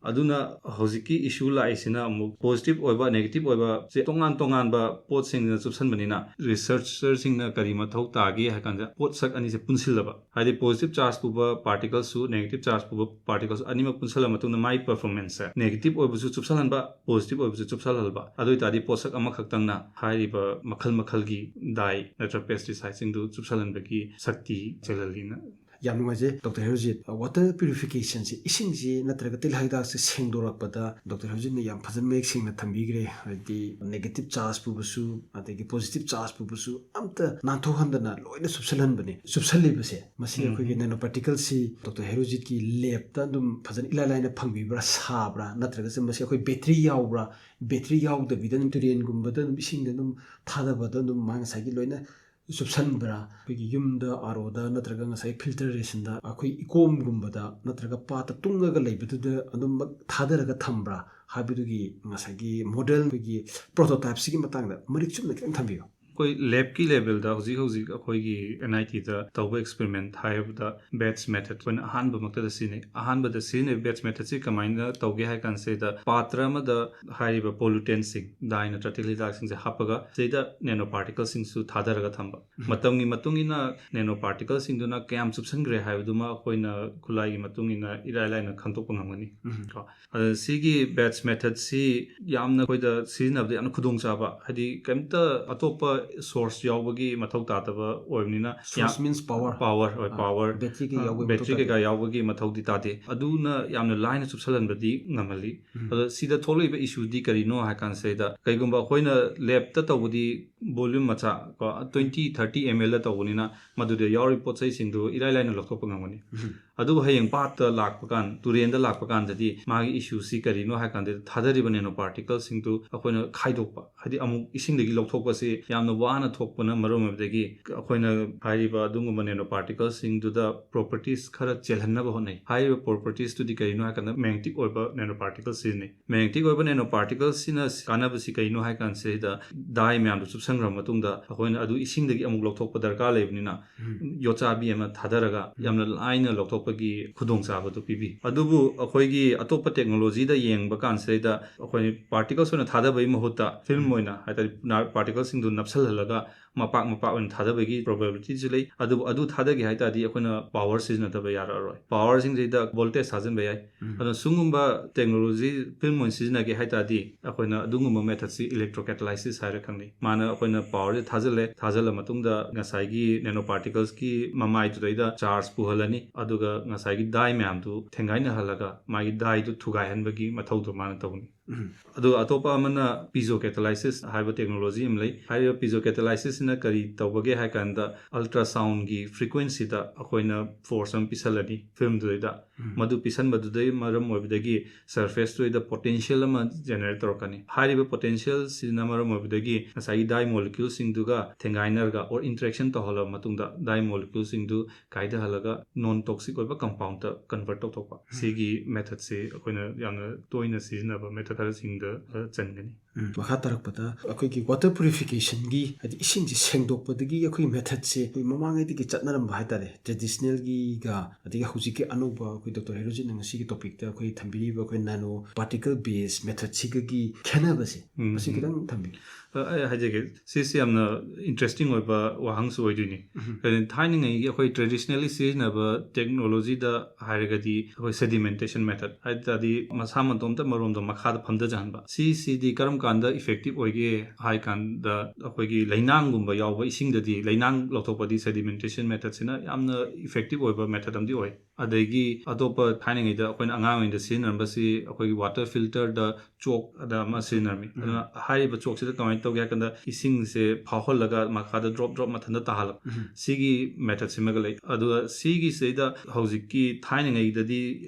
ꯑꯗꯨꯅ ꯍꯧꯖꯤꯛꯀꯤ issue ꯂꯥꯛꯏꯁꯤꯅ ꯑꯃꯨꯛ positive ꯑꯣꯏꯕ negative ꯑꯣꯏꯕꯁꯦ ꯇꯣꯉꯥꯟ ꯇꯣꯉꯥꯟꯕ ꯄꯣꯠꯁꯤꯡꯅ ꯆꯨꯞꯁꯟꯕꯅꯤꯅ, researcherꯁꯤꯡꯅ ꯀꯔꯤ ꯃꯊꯧ ꯇꯥꯒꯦ ꯍꯥꯏ ꯀꯥꯟꯗ ꯄꯣꯠꯁꯛ ꯑꯅꯤꯁꯦ ꯄꯨꯟꯁꯤꯜꯂꯕ, ꯍꯥꯏꯗꯤ positive charge ꯄꯨꯕ particleꯁꯨ negative charge ꯄꯨꯕ particleꯁꯨ ꯑꯅꯤꯃꯛ ꯄꯨꯟꯁꯤꯜꯂ ꯃꯇꯨꯡꯗ ꯃꯥꯒꯤ performanceꯁꯦ negative ꯑꯣꯏꯕꯁꯨ ꯆꯨꯞꯁꯜꯍꯟꯕ, positive ꯑꯣꯏꯕꯁꯨ ꯆꯨꯞꯁꯜꯍꯟꯕ, ꯑꯗꯨ ꯑꯣꯏꯇꯥꯔꯗꯤ ꯄꯣꯠꯁꯛ ꯑꯃꯈꯛꯇꯪꯅ ꯍꯥꯏꯔꯤꯕ ꯃꯈꯜ ꯃꯈꯜꯒꯤ dye ꯅꯠꯇ꯭ꯔꯒ pesticideꯁꯤꯡꯗꯨ ꯆꯨꯞꯁꯜꯍꯟꯕꯒꯤ ꯁꯛꯇꯤ ꯆꯦꯜꯍꯜꯂꯤꯅ ꯌꯥꯝ ꯅꯨꯡꯉꯥꯏꯖꯩ ꯗꯣꯛꯇꯔ ꯍꯦꯔꯣꯖꯤꯠ꯫ Water purification ꯁꯦ, ꯏꯁꯤꯡꯁꯤ ꯅꯠꯇ꯭ꯔꯒ ꯇꯤꯜꯍꯥꯠ ꯍꯤꯗꯥꯛꯁꯦ ꯁꯦꯡꯗꯣꯔꯛꯄꯗ ꯗꯣꯛꯇꯔ ꯍꯦꯔꯣꯖꯤꯠꯅ ꯌꯥꯝ ꯐꯖꯅ ꯃꯌꯦꯛ ꯁꯦꯡꯅ ꯊꯝꯕꯤꯈ꯭ꯔꯦ꯫ ꯍꯥꯏꯗꯤ negative charge ꯄꯨꯕꯁꯨ, ꯑꯗꯒꯤ positive charge ꯄꯨꯕꯁꯨ ꯑꯝꯇ ꯅꯥꯟꯊꯣꯛꯍꯟꯗꯅ ꯂꯣꯏꯅ ꯆꯨꯞꯁꯜꯍꯟꯕꯅꯦ꯫ ꯆꯨꯞꯁꯜꯂꯤꯕꯁꯦ, ꯃꯁꯤ ꯎꯝ꯫ ꯑꯩꯈꯣꯏꯒꯤ nano particles ꯁꯤ ꯗꯣꯛꯇꯔ ꯍꯦꯔꯣꯖꯤꯠꯀꯤ lab ꯇ ꯑꯗꯨꯝ ꯐꯖꯅ ꯏꯂꯥꯏ ꯂꯥꯏꯅ ꯐꯪꯕꯤꯕ꯭ꯔꯥ? ꯁꯥꯕ꯭ꯔꯥ? ꯅꯠꯇ꯭ꯔꯒꯁꯨ ꯃꯁꯤ ꯑꯩꯈꯣꯏ battery ꯌꯥꯎꯕ꯭ꯔꯥ? Battery ꯌꯥꯎꯗꯕꯤꯗ ꯑꯗꯨꯝ ꯇꯨꯔꯦꯟꯒꯨꯝꯕꯗ ꯑꯗꯨꯝ ꯏꯁꯤꯡꯗ ꯑꯗꯨꯝ ꯊꯥꯗꯕꯗ ꯑꯗꯨꯝ ꯃꯥ ꯉꯁꯥꯏꯒꯤ ꯂꯣꯏꯅ ꯆꯨꯞꯁꯟꯕ꯭ꯔꯥ? ꯑꯩꯈꯣꯏꯒꯤ ꯌꯨꯝꯗ RO ꯗ ꯅꯠꯇ꯭ꯔꯒ ꯉꯁꯥꯏ filtration ꯗ ꯑꯩꯈꯣꯏ ꯏꯀꯣꯝꯒꯨꯝꯕꯗ ꯅꯠꯇ꯭ꯔꯒ ꯄꯥꯠꯇ ꯇꯨꯡꯉꯒ ꯂꯩꯕꯗꯨꯗ ꯑꯗꯨꯝꯃꯛ ꯊꯥꯗꯔꯒ ꯊꯝꯕ꯭ꯔꯥ ꯍꯥꯏꯕꯗꯨꯒꯤ ꯉꯁꯥꯏꯒꯤ model, ꯑꯩꯈꯣꯏꯒꯤ prototype ꯁꯤꯒꯤ ꯃꯇꯥꯡꯗ ꯃꯔꯤꯛ ꯆꯨꯝꯅ ꯈꯤꯇꯪ ꯊꯝꯕꯤꯌꯨ꯫ ꯑꯩꯈꯣꯏ lab ꯀꯤ level ꯗ ꯍꯧꯖꯤꯛ ꯍꯧꯖꯤꯛ ꯑꯩꯈꯣꯏꯒꯤ NIT ꯗ ꯇꯧꯕ experiment ꯍꯥꯏꯔꯕꯗ batch method ꯑꯩꯈꯣꯏꯅ ꯑꯍꯥꯟꯕ ꯃꯛꯇꯗ ꯁꯤꯖꯤꯟꯅꯩ꯫ ꯑꯍꯥꯟꯕꯗ ꯁꯤꯖꯤꯟꯅꯩ batch method ꯁꯤ ꯀꯃꯥꯏꯅ ꯇꯧꯒꯦ ꯍꯥꯏ ꯀꯥꯟꯁꯤꯗ, ꯄꯥꯇ꯭ꯔ ꯑꯃꯗ ꯍꯥꯏꯔꯤꯕ pollutant ꯁꯤꯡ, dye ꯅꯠꯇ꯭ꯔꯒ ꯇꯤꯜꯍꯥꯠ ꯍꯤꯗꯥꯛꯁꯤꯡꯁꯦ ꯍꯥꯞꯄꯒ ꯁꯤꯗ nano particles ꯁꯤꯡꯁꯨ ꯊꯥꯗꯔꯒ ꯊꯝꯕ꯫ ꯎꯝ꯫ ꯃꯇꯝꯒꯤ ꯃꯇꯨꯡ ꯏꯟꯅ nano particles ꯁꯤꯡꯗꯨꯅ ꯀꯌꯥꯝ ꯆꯨꯞꯁꯤꯟꯈ꯭ꯔꯦ ꯍꯥꯏꯕꯗꯨꯃ ꯑꯩꯈꯣꯏꯅ ꯈꯨꯠꯂꯥꯏꯒꯤ ꯃꯇꯨꯡ ꯏꯟꯅ ꯏꯔꯥꯏ ꯂꯥꯏꯅ ꯈꯪꯗꯣꯛꯄ ꯉꯝꯒꯅꯤ꯫ ꯎꯝ꯫ ꯀꯣ꯫ ꯑꯗ ꯁꯤꯒꯤ batch method ꯁꯤ ꯌꯥꯝꯅ ꯑꯩꯈꯣꯏꯗ ꯁꯤꯖꯤꯟꯅꯕꯗ ꯌꯥꯝꯅ ꯈꯨꯗꯣꯡꯆꯥꯕ, ꯍꯥꯏꯗꯤ ꯀꯩꯝꯇ ꯑꯇꯣꯞꯄ source ꯌꯥꯎꯕꯒꯤ ꯃꯊꯧ ꯇꯥꯗꯕ ꯑꯣꯏꯕꯅꯤꯅ, source means power꯫ Power, ꯍꯣꯏ, ꯑꯥ, power꯫ Battery ꯀꯩ ꯑꯥ, ꯌꯥꯎꯕꯒꯤ battery ꯃꯊꯧ ꯀꯩꯀꯥ ꯇꯥꯗꯦ꯫ ꯌꯥꯎꯕꯒꯤ ꯃꯊꯧꯗꯤ ꯇꯥꯗꯦ꯫ ꯑꯗꯨꯅ ꯌꯥꯝꯅ ꯂꯥꯏꯅ ꯆꯨꯞꯁꯜꯍꯟꯕꯗꯤ ꯉꯝꯍꯜꯂꯤ꯫ ꯎꯝ꯫ ꯑꯗꯣ ꯁꯤꯗ ꯊꯣꯛꯂꯛꯏꯕ issue ꯗꯤ ꯀꯔꯤꯅꯣ ꯍꯥꯏ ꯀꯥꯟꯁꯤꯗꯩꯗ, ꯀꯩꯒꯨꯝꯕ ꯑꯩꯈꯣꯏꯅ lab ꯇ ꯇꯧꯕꯗꯤ volume ꯃꯆꯥ ꯀꯣ, twenty, thirty ml ꯗ ꯇꯧꯕꯅꯤꯅ, ꯃꯗꯨꯗ ꯌꯥꯎꯔꯤꯕ ꯄꯣꯠ ꯆꯩꯁꯤꯡꯗꯨ ꯏꯔꯥꯏ ꯂꯥꯏꯅ ꯂꯧꯊꯣꯛꯄ ꯉꯝꯒꯅꯤ꯫ ꯎꯝ꯫ ꯑꯗꯨꯕꯨ ꯍꯌꯦꯡ ꯄꯥꯠꯇ ꯂꯥꯛꯄ ꯀꯥꯟ, ꯇꯨꯔꯦꯟꯗ ꯂꯥꯛꯄ ꯀꯥꯟꯗꯗꯤ ꯃꯥꯒꯤ issue ꯁꯤ ꯀꯔꯤꯅꯣ ꯍꯥꯏ ꯀꯥꯟꯗ, ꯊꯥꯗꯔꯤꯕ nano particles ꯁꯤꯡꯗꯨ ꯑꯩꯈꯣꯏꯅ ꯈꯥꯏꯗꯣꯛꯄ, ꯍꯥꯏꯗꯤ ꯑꯃꯨꯛ ꯏꯁꯤꯡꯗꯒꯤ ꯂꯧꯊꯣꯛꯄꯁꯤ ꯌꯥꯝꯅ ꯋꯥꯅ ꯊꯣꯛꯄꯅ ꯃꯔꯝ ꯑꯣꯏꯕꯗꯒꯤ, ꯑꯩꯈꯣꯏꯅ ꯍꯥꯏꯔꯤꯕ ꯑꯗꯨꯒꯨꯝꯕ nano particles ꯁꯤꯡꯗꯨꯗ properties ꯈꯔ ꯆꯦꯜꯍꯟꯅꯕ ꯍꯣꯠꯅꯩ꯫ ꯍꯥꯏꯔꯤꯕ properties ꯇꯨꯗꯤ ꯀꯔꯤꯅꯣ ꯍꯥꯏ ꯀꯥꯟꯗ, magnetic ꯑꯣꯏꯕ nano particles ꯁꯤꯖꯤꯟꯅꯩ꯫ Magnetic ꯑꯣꯏꯕ nano particles ꯁꯤꯅ ꯀꯥꯟꯅꯕꯁꯤ ꯀꯔꯤꯅꯣ ꯍꯥꯏ ꯀꯥꯟꯁꯤꯗ, dye ꯃꯌꯥꯝꯗꯨ ꯆꯨꯞꯁꯟꯈ꯭ꯔꯕ ꯃꯇꯨꯡꯗ ꯑꯩꯈꯣꯏꯅ ꯑꯗꯨ ꯏꯁꯤꯡꯗꯒꯤ ꯑꯃꯨꯛ ꯂꯧꯊꯣꯛꯄ ꯗꯔꯀꯥꯔ ꯂꯩꯕꯅꯤꯅ, ꯎꯝ꯫ ꯌꯣꯠꯆꯥꯕꯤ ꯑꯃ ꯊꯥꯗꯔꯒ ꯎꯝ꯫ ꯌꯥꯝꯅ ꯂꯥꯏꯅ ꯂꯧꯊꯣꯛꯄꯒꯤ ꯈꯨꯗꯣꯡꯆꯥꯕꯗꯨ ꯄꯤꯕꯤ꯫ ꯑꯗꯨꯕꯨ ꯑꯩꯈꯣꯏꯒꯤ ꯑꯇꯣꯞꯄ technology ꯗ ꯌꯦꯡꯕ ꯀꯥꯟꯁꯤꯗꯩꯗ, ꯑꯩꯈꯣꯏ particles ꯑꯣꯏꯅ ꯊꯥꯗꯕꯒꯤ ꯃꯍꯨꯠꯇ film ꯎꯝ꯫ ꯑꯣꯏꯅ ꯍꯥꯏꯇꯥꯔꯦ, ꯅꯥ-, particles ꯁꯤꯡꯗꯨ ꯅꯞꯁꯜꯍꯜꯂꯒ ꯃꯄꯥꯛ ꯃꯄꯥꯛ ꯑꯣꯏꯅ ꯊꯥꯗꯕꯒꯤ ꯄ꯭ꯔꯣꯕꯦꯕꯤꯂꯤꯇꯤꯁꯨ ꯂꯩ꯫ ꯑꯗꯨꯕꯨ ꯑꯗꯨ ꯊꯥꯗꯒꯦ ꯍꯥꯏ ꯇꯥꯔꯗꯤ ꯑꯩꯈꯣꯏꯅ ꯄꯥꯋꯔ ꯁꯤꯖꯤꯟꯅꯗꯕ ꯌꯥꯔꯛꯑꯔꯣꯏ꯫ ꯄꯥꯋꯔꯁꯤꯡꯁꯤꯗ ꯚꯣꯜꯇꯦꯖ ꯊꯥꯖꯤꯟꯕ ꯌꯥꯏ꯫ ꯑꯗꯨꯅ ꯁꯤꯒꯨꯝꯕ ꯇꯦꯛꯅꯣꯂꯣꯖꯤ ꯐꯤꯜꯝ ꯑꯣꯏꯅ ꯁꯤꯖꯤꯟꯅꯒꯦ ꯍꯥꯏ ꯇꯥꯔꯗꯤ ꯑꯩꯈꯣꯏꯅ ꯑꯗꯨꯒꯨꯝꯕ ꯃꯦꯊꯠꯁꯤ ꯏꯂꯦꯛꯇ꯭ꯔꯣꯀꯦꯇꯥꯂꯥꯏꯁꯤꯁ ꯍꯥꯏꯔ ꯈꯪꯅꯩ꯫ ꯃꯥꯅ ꯑꯩꯈꯣꯏꯅ ꯄꯥꯋꯔꯁꯦ ꯊꯥꯖꯤꯜꯂꯦ, ꯊꯥꯖꯤꯜꯂ ꯃꯇꯨꯡꯗ ꯉꯁꯥꯏꯒꯤ ꯅꯦꯅꯣ ꯄꯥꯔꯇꯤꯀꯜꯁꯀꯤ ꯃꯃꯥꯏꯗꯨꯗꯩꯗ ꯆꯥꯔꯖ ꯄꯨꯍꯜꯂꯅꯤ, ꯑꯗꯨꯒ ꯉꯁꯥꯏꯒꯤ ꯗꯥꯏ ꯃꯌꯥꯝꯗꯨ ꯊꯦꯡꯒꯥꯏꯅꯍꯜꯂꯒ ꯃꯥꯒꯤ ꯗꯥꯏꯗꯨ ꯊꯨꯒꯥꯏꯍꯟꯕꯒꯤ ꯃꯊꯧꯗꯣ ꯃꯥꯅ ꯇꯧꯅꯤ꯫ ꯑꯗꯨꯒ ꯑꯇꯣꯞꯄ ꯑꯃꯅ ꯄꯤꯖꯣ ꯀꯦꯇꯥꯂꯥꯏꯁꯤꯁ ꯍꯥꯏꯕ ꯇꯦꯛꯅꯣꯂꯣꯖꯤ ꯑꯃ ꯂꯩ꯫ ꯍꯥꯏꯔꯤꯕ ꯄꯤꯖꯣ ꯀꯦꯇꯥꯂꯥꯏꯁꯤꯁꯁꯤꯅ ꯀꯔꯤ ꯇꯧꯕꯒꯦ ꯍꯥꯏ ꯀꯥꯟꯗ, ꯑꯜꯇ꯭ꯔꯥꯁꯥꯎꯟꯒꯤ ꯐ꯭ꯔꯤꯀ꯭ꯋꯦꯟꯁꯤꯗ ꯑꯩꯈꯣꯏꯅ ꯐꯣꯔꯁ ꯑꯃ ꯄꯤꯁꯜꯂꯅꯤ ꯐꯤꯜꯝꯗꯨꯗꯩꯗ꯫ ꯃꯗꯨ ꯄꯤꯁꯟꯕꯗꯨꯗꯩ ꯃꯔꯝ ꯑꯣꯏꯕꯗꯒꯤ ꯁꯔꯐꯦꯁꯇꯨꯗ ꯄꯣꯇꯦꯟꯁꯤꯌꯦꯜ ꯑꯃ ꯖꯦꯅꯦꯔꯦꯠ ꯇꯧꯔꯛꯀꯅꯤ꯫ ꯍꯥꯏꯔꯤꯕ ꯄꯣꯇꯦꯟꯁꯤꯌꯦꯜꯁꯤꯅ ꯃꯔꯝ ꯑꯣꯏꯕꯗꯒꯤ ꯉꯁꯥꯏꯒꯤ ꯗꯥꯏ ꯃꯣꯂꯤꯀ꯭ꯌꯨꯜꯁꯤꯡꯗꯨꯒ ꯊꯦꯡꯒꯥꯏꯅꯔꯒ ꯑꯣꯔ ꯏꯟꯇꯔꯦꯛꯁꯟ ꯇꯧꯍꯜꯂꯕ ꯃꯇꯨꯡꯗ ꯗꯥꯏ ꯃꯣꯂꯤꯀ꯭ꯌꯨꯜꯁꯤꯡꯗꯨ ꯀꯥꯏꯊꯍꯜꯂꯒ ꯅꯣꯟ ꯇꯣꯛꯁꯤꯛ ꯑꯣꯏꯕ ꯀꯝꯄꯥꯎꯟꯗ ꯀꯟꯚꯔꯠ ꯇꯧꯊꯣꯛꯄ꯫ ꯁꯤꯒꯤ ꯃꯦꯊꯠꯁꯦ ꯑꯩꯈꯣꯏꯅ ꯌꯥꯝꯅ ꯇꯣꯏꯅ ꯁꯤꯖꯤꯟꯅꯕ ꯃꯦꯊꯠ ꯈꯔꯁꯤꯡꯗ ꯆꯟꯒꯅꯤ꯫ ꯃꯈꯥ ꯇꯥꯔꯛꯄꯗ ꯑꯩꯈꯣꯏꯒꯤ ꯋꯥꯇꯔ ꯄ꯭ꯌꯨꯔꯤꯐꯤꯀꯦꯁꯟꯒꯤ, ꯍꯥꯏꯗꯤ ꯏꯁꯤꯡꯁꯦ ꯁꯦꯡꯗꯣꯛꯄꯗꯒꯤ ꯑꯩꯈꯣꯏ ꯃꯦꯊꯠꯁꯦ ꯑꯩꯈꯣꯏ ꯃꯃꯥꯡꯉꯩꯗꯒꯤ ꯆꯠꯅꯔꯝꯕ ꯍꯥꯏꯇꯥꯔꯦ, ꯇ꯭ꯔꯦꯗꯤꯁꯅꯦꯜꯒꯤꯒ ꯑꯗꯒꯤ ꯍꯧꯖꯤꯛꯀꯤ ꯑꯅꯧꯕ ꯑꯩꯈꯣꯏ ꯗꯣꯛꯇꯔ ꯍꯦꯔꯣꯖꯤꯠꯅ ꯉꯁꯤꯒꯤ ꯇꯣꯄꯤꯛꯇ ꯑꯩꯈꯣꯏ ꯊꯝꯕꯤꯔꯤꯕ ꯑꯩꯈꯣꯏ ꯅꯦꯅꯣ ꯄꯥꯔꯇꯤꯀꯜ ꯕꯦꯁ ꯃꯦꯊꯠꯁꯤꯒꯒꯤ ꯈꯦꯠꯅꯕꯁꯦ, ꯃꯁꯤ ꯈꯤꯇꯪ ꯊꯝꯕꯤꯌꯨ꯫ ꯑ, ꯑꯩ ꯍꯥꯏꯖꯒꯦ, ꯁꯤꯁꯤ ꯌꯥꯝꯅ ꯏꯟꯇꯔꯦꯁꯇꯤꯡ ꯑꯣꯏꯕ ꯋꯥꯍꯪꯁꯨ ꯑꯣꯏꯗꯣꯏꯅꯤ꯫ ꯀꯩꯅꯣ, ꯊꯥꯏꯅꯉꯩꯒꯤ ꯑꯩꯈꯣꯏ ꯇ꯭ꯔꯦꯗꯤꯁꯅꯦꯜꯂꯤ ꯁꯤꯖꯤꯟꯅꯕ ꯇꯦꯛꯅꯣꯂꯣꯖꯤꯗ ꯍꯥꯏꯔꯒꯗꯤ ꯑꯩꯈꯣꯏ ꯁꯦꯗꯤꯃꯦꯟꯇꯦꯁꯟ ꯃꯦꯊꯠ ꯍꯥꯏ ꯇꯥꯔꯗꯤ ꯃꯁꯥ ꯃꯇꯣꯝꯇ ꯃꯔꯣꯝꯗꯣ ꯃꯈꯥꯗ ꯐꯝꯊꯖꯍꯟꯕ꯫ ꯁꯤꯁꯤꯗꯤ ꯀꯔꯝ ꯀꯥꯟꯗ ꯏꯐꯦꯛꯇꯤꯞ ꯑꯣꯏꯒꯦ ꯍꯥꯏ ꯀꯥꯟꯗ ꯑꯩꯈꯣꯏꯒꯤ ꯂꯩꯅꯥꯡꯒꯨꯝꯕ ꯌꯥꯎꯕ ꯏꯁꯤꯡꯗꯗꯤ ꯂꯩꯅꯥꯡ ꯂꯧꯊꯣꯛꯄꯗꯤ ꯁꯦꯗꯤꯃꯦꯟꯇꯦꯁꯟ ꯃꯦꯊꯠꯁꯤꯅ ꯌꯥꯝꯅ ꯏꯐꯦꯛꯇꯤꯞ ꯑꯣꯏꯕ ꯃꯦꯊꯠ ꯑꯃꯗꯤ ꯑꯣꯏ꯫ ꯑꯗꯒꯤ ꯑꯇꯣꯞꯄ ꯊꯥꯏꯅꯉꯩꯗ ꯑꯩꯈꯣꯏꯅ ꯑꯉꯥꯡ ꯑꯣꯏꯔꯤꯉꯩꯗ ꯁꯤꯖꯤꯟꯅꯔꯝꯕꯁꯤ ꯑꯩꯈꯣꯏꯒꯤ ꯋꯥꯇꯔ ꯐꯤꯜꯇꯔꯗ ꯆꯣꯛ ꯑꯗ ꯑꯃ ꯁꯤꯖꯤꯟꯅꯔꯝꯃꯤ꯫ ꯑꯗꯨꯅ ꯍꯥꯏꯔꯤꯕ ꯆꯣꯛꯁꯤꯗ ꯀꯃꯥꯏꯅ ꯇꯧꯒꯦ ꯍꯥꯏ ꯀꯥꯟꯗ ꯏꯁꯤꯡꯁꯦ ꯐꯥꯎꯍꯜꯂꯒ ꯃꯈꯥꯗ ꯗ꯭ꯔꯣꯞ ꯗ꯭ꯔꯣꯞ ꯃꯊꯟꯇ ꯇꯥꯍꯜꯂꯛꯄ꯫ ꯁꯤꯒꯤ ꯃꯦꯊꯠꯁꯤꯃꯒ ꯂꯩ꯫ ꯑꯗꯨꯒ ꯁꯤꯒꯤꯁꯤꯗꯩꯗ ꯍꯧꯖꯤꯛꯀꯤ ꯊꯥꯏꯅꯉꯩꯗꯗꯤ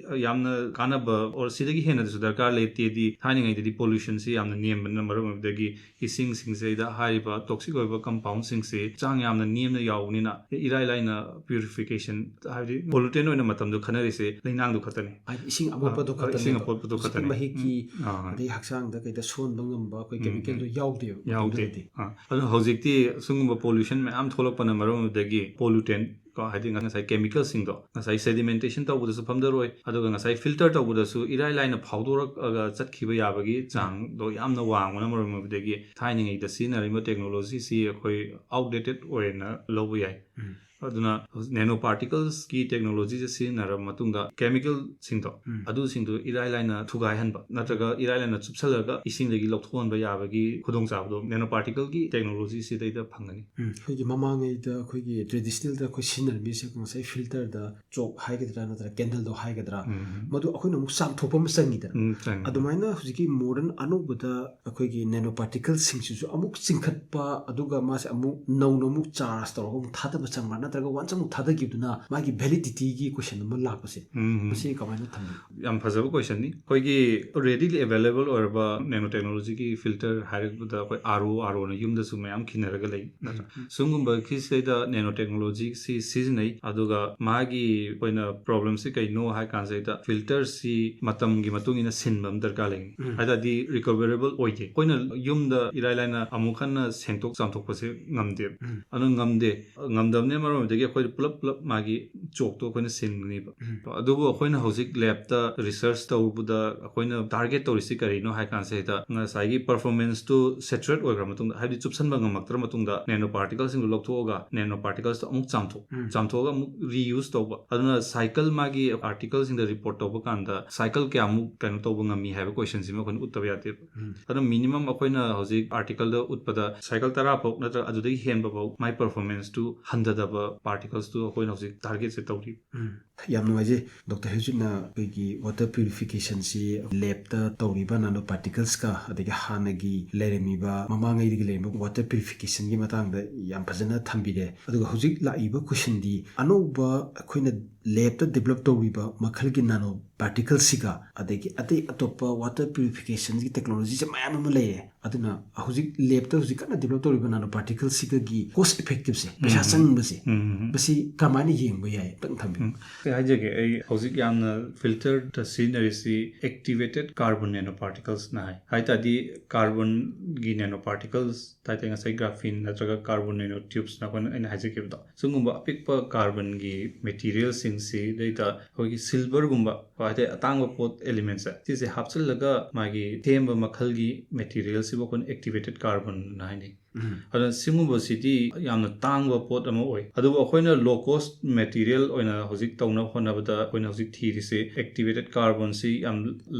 ꯌꯥꯝꯅ ꯀꯥꯟꯅꯕ ꯑꯣꯔ ꯁꯤꯗꯒꯤ ꯍꯦꯟꯅꯁꯨ ꯗꯔꯀꯥꯔ ꯂꯩꯇꯦꯗꯤ, ꯊꯥꯏꯅꯉꯩꯗꯗꯤ ꯄꯣꯂꯨꯁꯟꯁꯤ ꯌꯥꯝꯅ ꯅꯦꯝꯕꯅ ꯃꯔꯝ ꯑꯣꯏꯕꯗꯒꯤ ꯏꯁꯤꯡꯁꯤꯡꯁꯤꯗꯩꯗ ꯍꯥꯏꯔꯤꯕ ꯇꯣꯛꯁꯤꯛ ꯑꯣꯏꯕ ꯀꯝꯄꯥꯎꯟꯁꯤꯡꯁꯦ ꯆꯥꯡ ꯌꯥꯝꯅ ꯅꯦꯝꯅ ꯌꯥꯎꯕꯅꯤꯅ ꯏꯔꯥꯏ ꯂꯥꯏꯅ ꯄ꯭ꯌꯨꯔꯤꯐꯤꯀꯦꯁꯟ, ꯍꯥꯏꯕꯗꯤ ꯄꯣꯂꯨꯇꯦꯟ ꯑꯣꯏꯅ ꯃꯇꯝꯗꯨ ꯈꯟꯅꯔꯤꯁꯦ ꯂꯩꯅꯥꯡꯗꯨ ꯈꯛꯇꯅꯤ꯫ ꯍꯥꯏꯗꯤ ꯏꯁꯤꯡ ꯑꯃꯣꯠꯄꯗꯨ ꯑ, ꯈꯛꯇꯅꯦ꯫ ꯏꯁꯤꯡ ꯑꯃꯣꯠꯄꯗꯨ ꯍꯧꯖꯤꯛꯀꯤ ꯈꯛꯇꯅꯦ꯫ ꯃꯍꯤꯛꯀꯤ, ꯎꯝ, ꯑꯥ꯫ ꯑꯗꯩ ꯍꯛꯆꯥꯡꯗ ꯀꯩꯗ ꯁꯣꯟꯕ ꯉꯝꯕ ꯑꯩꯈꯣꯏ ꯀꯦꯃꯤꯀꯦꯜꯗꯣ ꯌꯥꯎꯗꯦꯕ ꯌꯥꯎꯗꯦ꯫ ꯃꯗꯨꯗꯗꯤ꯫ ꯑꯥ꯫ ꯑꯗꯨꯅ ꯍꯧꯖꯤꯛꯇꯤ ꯁꯤꯒꯨꯝꯕ ꯄꯣꯂꯨꯁꯟ ꯃꯌꯥꯝ ꯊꯣꯛꯂꯛꯄꯅ ꯃꯔꯝ ꯑꯣꯏꯕꯗꯒꯤ ꯄꯣꯂꯨꯇꯦꯟ ꯀꯣ, ꯍꯥꯏꯗꯤ ꯉꯁꯥꯏ ꯀꯦꯃꯤꯀꯦꯜꯁꯤꯡꯗꯣ ꯉꯁꯥꯏ ꯁꯦꯗꯤꯃꯦꯟꯇꯦꯁꯟ ꯇꯧꯕꯗꯁꯨ ꯐꯝꯗꯔꯣꯏ, ꯑꯗꯨꯒ ꯉꯁꯥꯏ ꯐꯤꯜꯇꯔ ꯇꯧꯕꯗꯁꯨ ꯏꯔꯥꯏ ꯂꯥꯏꯅ ꯐꯥꯎꯗꯣꯔꯛꯑꯒ ꯆꯠꯈꯤꯕ ꯌꯥꯕꯒꯤ ꯆꯥꯡꯗꯣ ꯌꯥꯝꯅ ꯋꯥꯡꯕꯅ ꯃꯔꯝ ꯑꯣꯏꯕꯗꯒꯤ ꯊꯥꯏꯅꯉꯩꯗ ꯁꯤꯖꯤꯟꯅꯔꯤꯕ ꯇꯦꯛꯅꯣꯂꯣꯖꯤꯁꯤ ꯑꯩꯈꯣꯏ ꯑꯥꯎꯠꯗꯦꯇꯦꯠ ꯑꯣꯏꯅ ꯂꯧꯕ ꯌꯥꯏ꯫ ꯎꯝ꯫ ꯑꯗꯨꯅ ꯅꯦꯅꯣ ꯄꯥꯔꯇꯤꯀꯜꯁꯀꯤ ꯇꯦꯛꯅꯣꯂꯣꯖꯤꯁꯦ ꯁꯤꯖꯤꯟꯅꯔꯕ ꯃꯇꯨꯡꯗ ꯀꯦꯃꯤꯀꯦꯜꯁꯤꯡꯗꯣ ꯎꯝ꯫ ꯑꯗꯨꯁꯤꯡꯗꯣ ꯏꯔꯥꯏ ꯂꯥꯏꯅ ꯊꯨꯒꯥꯏꯍꯟꯕ ꯅꯠꯇ꯭ꯔꯒ ꯏꯔꯥꯏ ꯂꯥꯏꯅ ꯆꯨꯞꯁꯜꯂꯒ ꯏꯁꯤꯡꯗꯒꯤ ꯂꯧꯊꯣꯛꯍꯟꯕ ꯌꯥꯕꯒꯤ ꯈꯨꯗꯣꯡꯆꯥꯕꯗꯣ ꯅꯦꯅꯣ ꯄꯥꯔꯇꯤꯀꯜꯒꯤ ꯇꯦꯛꯅꯣꯂꯣꯖꯤꯁꯤꯗꯩꯗ ꯐꯪꯒꯅꯤ꯫ ꯎꯝ, ꯑꯩꯈꯣꯏꯒꯤ ꯃꯃꯥꯡꯉꯩꯗ ꯑꯩꯈꯣꯏꯒꯤ ꯇ꯭ꯔꯦꯗꯤꯁꯅꯦꯜꯗ ꯑꯩꯈꯣꯏ ꯁꯤꯖꯤꯟꯅꯔꯝꯃꯤꯁꯦ ꯉꯁꯥꯏ ꯐꯤꯜꯇꯔꯗ ꯆꯣꯛ ꯍꯥꯏꯒꯗ꯭ꯔꯥ ꯅꯠꯇ꯭ꯔꯒ ꯀꯦꯟꯗꯜꯗꯣ ꯍꯥꯏꯒꯗ꯭ꯔꯥ, ꯎꯝ꯫ ꯃꯗꯨ ꯑꯩꯈꯣꯏꯅ ꯑꯃꯨꯛ ꯆꯥꯝꯊꯣꯛꯄ ꯑꯃ ꯆꯪꯉꯤꯗꯅ꯫ ꯎꯝ, ꯆꯪꯉꯤ꯫ ꯑꯗꯨꯃꯥꯏꯅ ꯍꯧꯖꯤꯛꯀꯤ ꯃꯣꯗꯔꯟ ꯑꯅꯧꯕꯗ ꯑꯩꯈꯣꯏꯒꯤ ꯅꯦꯅꯣ ꯄꯥꯔꯇꯤꯀꯜꯁꯤꯡꯁꯤꯁꯨ ꯑꯃꯨꯛ ꯆꯤꯡꯈꯠꯄ, ꯑꯗꯨꯒ ꯃꯥꯁꯦ ꯑꯃꯨꯛ ꯅꯧꯅ ꯑꯃꯨꯛ ꯆꯥꯔꯖ ꯇꯧꯔꯒ ꯑꯃꯨꯛ ꯊꯥꯗꯕ ꯆꯪꯕ꯭ꯔꯥ, ꯅꯠꯇ꯭ꯔꯒ ꯋꯥꯟꯁ ꯑꯃꯨꯛ ꯊꯥꯗꯈꯤꯕꯗꯨꯅ ꯃꯥꯒꯤ ꯚꯦꯂꯤꯗꯤꯇꯤꯒꯤ ꯀꯣꯏꯁꯟ ꯑꯃ ꯂꯥꯛꯄꯁꯦ, ꯎꯝ, ꯎꯝ꯫ ꯃꯁꯤ ꯀꯃꯥꯏꯅ ꯊꯝꯕꯤ? ꯌꯥꯝ ꯐꯖꯕ ꯀꯣꯏꯁꯟꯅꯤ꯫ ꯑꯩꯈꯣꯏꯒꯤ ꯔꯦꯗꯤꯂꯤ ꯑꯦꯕꯥꯏꯂꯦꯕꯜ ꯑꯣꯏꯔꯕ ꯅꯦꯅꯣ ꯇꯦꯛꯅꯣꯂꯣꯖꯤꯒꯤ ꯐꯤꯜꯇꯔ ꯍꯥꯏꯔꯛꯄꯗ ꯑꯩꯈꯣꯏ ꯑꯥꯔ ꯑꯣ, ꯑꯥꯔ ꯑꯣꯅ ꯌꯨꯝꯗꯁꯨ ꯃꯌꯥꯝ ꯈꯤꯟꯅꯔꯒ ꯂꯩ, ꯅꯠꯇ꯭ꯔꯥ? ꯎꯝ꯫ ꯁꯤꯒꯨꯝꯕꯒꯤꯁꯤꯗꯩꯗ ꯅꯦꯅꯣ ꯇꯦꯛꯅꯣꯂꯣꯖꯤꯁꯤ ꯁꯤꯖꯤꯟꯅꯩ꯫ ꯑꯗꯨꯒ ꯃꯥꯒꯤ ꯑꯣꯏꯅ ꯄ꯭ꯔꯣꯕ꯭ꯂꯦꯝꯁꯤ ꯀꯩꯅꯣ ꯍꯥꯏ ꯀꯥꯟꯁꯤꯗꯩꯗ ꯐꯤꯜꯇꯔꯁꯤ ꯃꯇꯝꯒꯤ ꯃꯇꯨꯡ ꯏꯟꯅ ꯁꯤꯟꯕ ꯑꯃ ꯗꯔꯀꯥꯔ ꯂꯩ꯫ ꯎꯝ꯫ ꯍꯥꯏ ꯇꯥꯔꯗꯤ ꯔꯤꯀꯣꯚꯔꯦꯕꯜ ꯑꯣꯏꯗꯦ꯫ ꯑꯩꯈꯣꯏꯅ ꯌꯨꯝꯗ ꯏꯔꯥꯏ ꯂꯥꯏꯅ ꯑꯃꯨꯛ ꯍꯟꯅ ꯁꯦꯡꯗꯣꯛ ꯆꯥꯝꯊꯣꯛꯄꯁꯦ ꯉꯝꯗꯦꯕ꯫ ꯎꯝ꯫ ꯑꯗꯨ ꯉꯝꯗꯦ꯫ ꯉꯝꯗꯕꯅ ꯃꯔꯝ ꯑꯣꯏꯕꯗꯒꯤ ꯑꯩꯈꯣꯏ ꯄꯨꯂꯞ ꯄꯨꯂꯞ ꯃꯥꯒꯤ ꯆꯣꯛꯇꯣ ꯑꯩꯈꯣꯏꯅ ꯁꯤꯟꯒꯅꯤꯕ꯫ ꯎꯝ꯫ ꯑꯗꯨꯕꯨ ꯑꯩꯈꯣꯏꯅ ꯍꯧꯖꯤꯛ ꯂꯦꯕꯇ ꯔꯤꯁꯔꯁ ꯇꯧꯕꯗ ꯑꯩꯈꯣꯏꯅ ꯇꯥꯔꯒꯦꯠ ꯇꯧꯔꯤꯁꯤ ꯀꯔꯤꯅꯣ ꯍꯥꯏ ꯀꯥꯟꯁꯤꯗ ꯉꯁꯥꯏꯒꯤ ꯄꯔꯐꯣꯔꯃꯦꯟꯁꯇꯨ ꯁꯦꯆꯨꯔꯦꯠ ꯑꯣꯏꯈ꯭ꯔ ꯃꯇꯨꯡꯗ, ꯍꯥꯏꯕꯗꯤ ꯆꯨꯞꯁꯟꯕ ꯉꯝꯃꯛꯇ꯭ꯔ ꯃꯇꯨꯡꯗ, ꯅꯦꯅꯣ ꯄꯥꯔꯇꯤꯀꯜꯁꯤꯡꯗꯨ ꯂꯧꯊꯣꯛꯑꯒ ꯅꯦꯅꯣ ꯄꯥꯔꯇꯤꯀꯜꯁꯇꯣ ꯑꯃꯨꯛ ꯆꯥꯝꯊꯣꯛ ꯎꯝ꯫ ꯆꯥꯝꯊꯣꯛꯑꯒ ꯑꯃꯨꯛ ꯔꯤꯌꯨꯁ ꯇꯧꯕ꯫ ꯑꯗꯨꯅ ꯁꯥꯏꯀꯜ ꯃꯥꯒꯤ ꯑꯥꯔꯇꯤꯀꯜꯁꯤꯡꯗ ꯔꯤꯄꯣꯔꯠ ꯇꯧꯕ ꯀꯥꯟꯗ ꯁꯥꯏꯀꯜ ꯀꯌꯥꯃꯨꯛ ꯀꯩꯅꯣ ꯇꯧꯕ ꯉꯝꯃꯤ ꯍꯥꯏꯕ ꯀꯣꯏꯁꯟꯁꯤꯃ ꯑꯩꯈꯣꯏꯅ ꯎꯠꯇꯕ ꯌꯥꯗꯦꯕ꯫ ꯎꯝ꯫ ꯑꯗꯨꯅ ꯃꯤꯅꯤꯃꯝ ꯑꯩꯈꯣꯏꯅ ꯍꯧꯖꯤꯛ ꯑꯥꯔꯇꯤꯀꯜꯗ ꯎꯠꯄꯗ ꯁꯥꯏꯀꯜ ꯇꯔꯥ ꯐꯥꯎ ꯅꯠꯇ꯭ꯔꯒ ꯑꯗꯨꯗꯒꯤ ꯍꯦꯟꯕ ꯐꯥꯎ ꯃꯥꯏ ꯄꯔꯐꯣꯔꯃꯦꯟꯁꯇꯨ ꯍꯟꯊꯗꯕ ꯄꯥꯔꯇꯤꯀꯜꯁꯇꯨ ꯑꯩꯈꯣꯏꯅ ꯍꯧꯖꯤꯛ ꯇꯥꯔꯒꯦꯠꯁꯦ ꯇꯧꯔꯤ꯫ ꯎꯝ꯫ ꯌꯥꯝ ꯅꯨꯡꯉꯥꯏꯖꯩ ꯗꯣꯛꯇꯔ ꯍꯦꯖꯨꯠꯅ ꯑꯩꯈꯣꯏꯒꯤ ꯋꯥꯇꯔ ꯄ꯭ꯌꯨꯔꯤꯐꯤꯀꯦꯁꯟꯁꯤ ꯂꯦꯕꯇ ꯇꯧꯔꯤꯕ ꯅꯦꯅꯣ ꯄꯥꯔꯇꯤꯀꯜꯁꯀ ꯑꯗꯒꯤ ꯍꯥꯟꯅꯒꯤ ꯂꯩꯔꯝꯃꯤꯕ ꯃꯃꯥꯡꯉꯩꯗꯒꯤ ꯂꯩꯔꯝꯕ ꯋꯥꯇꯔ ꯄ꯭ꯌꯨꯔꯤꯐꯤꯀꯦꯁꯟꯒꯤ ꯃꯇꯥꯡꯗ ꯌꯥꯝ ꯐꯖꯅ ꯊꯝꯕꯤꯔꯦ꯫ ꯑꯗꯨꯒ ꯍꯧꯖꯤꯛ ꯂꯥꯛꯏꯕ ꯀꯣꯏꯁꯟꯗꯤ ꯑꯅꯧꯕ ꯑꯩꯈꯣꯏꯅ ꯂꯦꯞꯇ ꯗꯤꯕꯂꯞ ꯇꯧꯔꯤꯕ ꯃꯈꯜꯒꯤ ꯅꯦꯅꯣ ꯄꯥꯔꯇꯤꯀꯜꯁꯤꯒ ꯑꯗꯒꯤ ꯑꯇꯩ ꯑꯇꯣꯞꯄ ꯋꯥꯇꯔ ꯄ꯭ꯌꯨꯔꯤꯐꯤꯀꯦꯁꯟꯒꯤ ꯇꯦꯛꯅꯣꯂꯣꯖꯤꯁꯦ ꯃꯌꯥꯝ ꯑꯃ ꯂꯩꯔꯦ꯫ ꯑꯗꯨꯅ ꯍꯧꯖꯤꯛ ꯂꯦꯞꯇ ꯍꯧꯖꯤꯛ ꯀꯟꯅ ꯗꯤꯕꯂꯞ ꯇꯧꯔꯤꯕ ꯅꯦꯅꯣ ꯄꯥꯔꯇꯤꯀꯜꯁꯤꯒꯒꯤ ꯀꯣꯁ ꯏꯐꯦꯛꯇꯤꯞꯁꯦ, ꯄꯩꯁꯥ ꯆꯪꯕꯁꯦ, ꯃꯁꯤ ꯀꯃꯥꯏꯅ ꯌꯦꯡꯕ ꯌꯥꯏ? ꯑꯝꯇꯪ ꯊꯝꯕꯤꯌꯨ꯫ ꯀꯩ ꯍꯥꯏꯖꯒꯦ, ꯑꯩ ꯍꯧꯖꯤꯛ ꯌꯥꯝꯅ ꯐꯤꯜꯇꯔꯗ ꯁꯤꯖꯤꯟꯅꯔꯤꯁꯤ ꯑꯦꯛꯇꯤꯚꯦꯇꯦꯠ ꯀꯥꯔꯕꯣꯟ ꯅꯦꯅꯣ ꯄꯥꯔꯇꯤꯀꯜꯁꯅ ꯍꯥꯏ꯫ ꯍꯥꯏ ꯇꯥꯔꯗꯤ ꯀꯥꯔꯕꯣꯟꯒꯤ ꯅꯦꯅꯣ ꯄꯥꯔꯇꯤꯀꯜꯁ ꯍꯥꯏ ꯇꯥꯔꯗꯤ ꯉꯁꯥꯏ ꯒ꯭ꯔꯥꯐꯤꯟ ꯅꯠꯇ꯭ꯔꯒ ꯀꯥꯔꯕꯣꯟ ꯅꯦꯅꯣ ꯇ꯭ꯌꯨꯕꯁꯅ ꯑꯩꯈꯣꯏꯅ, ꯑꯩꯅ ꯍꯥꯏꯖꯈꯤꯕꯗꯣ, ꯁꯤꯒꯨꯝꯕ ꯑꯄꯤꯛꯄ ꯀꯥꯔꯕꯣꯟꯒꯤ ꯃꯦꯇꯤꯔꯤꯌꯦꯜꯁꯤꯡꯁꯤꯗꯩꯗ ꯑꯩꯈꯣꯏꯒꯤ ꯁꯤꯜꯚꯔꯒꯨꯝꯕ, ꯍꯥꯏꯗꯤ ꯑꯇꯥꯡꯕ ꯄꯣꯠ ꯑꯦꯂꯤꯃꯦꯟꯁꯦ, ꯁꯤꯁꯦ ꯍꯥꯞꯆꯤꯜꯂꯒ ꯃꯥꯒꯤ ꯁꯦꯝꯕ ꯃꯈꯜꯒꯤ ꯃꯦꯇꯤꯔꯤꯌꯦꯜꯁꯤꯕꯨ ꯑꯩꯈꯣꯏꯅ ꯑꯦꯛꯇꯤꯚꯦꯇꯦꯠ ꯀꯥꯔꯕꯣꯟꯅ ꯍꯥꯏꯅꯩ꯫ ꯑꯗꯨꯅ ꯁꯤꯒꯨꯝꯕꯁꯤꯗꯤ ꯌꯥꯝꯅ ꯇꯥꯡꯕ ꯄꯣꯠ ꯑꯃ ꯑꯣꯏ꯫ ꯑꯗꯨꯕꯨ ꯑꯩꯈꯣꯏꯅ ꯂꯣ ꯀꯣꯁ ꯃꯦꯇꯤꯔꯤꯌꯦꯜ ꯑꯣꯏꯅ ꯍꯧꯖꯤꯛ ꯇꯧꯅꯕ ꯍꯣꯠꯅꯕꯗ ꯑꯩꯈꯣꯏꯅ ꯍꯧꯖꯤꯛ ꯊꯤꯔꯤꯁꯤ ꯑꯦꯛꯇꯤꯚꯦꯇꯦꯠ ꯀꯥꯔꯕꯣꯟꯁꯤ ꯌꯥꯝ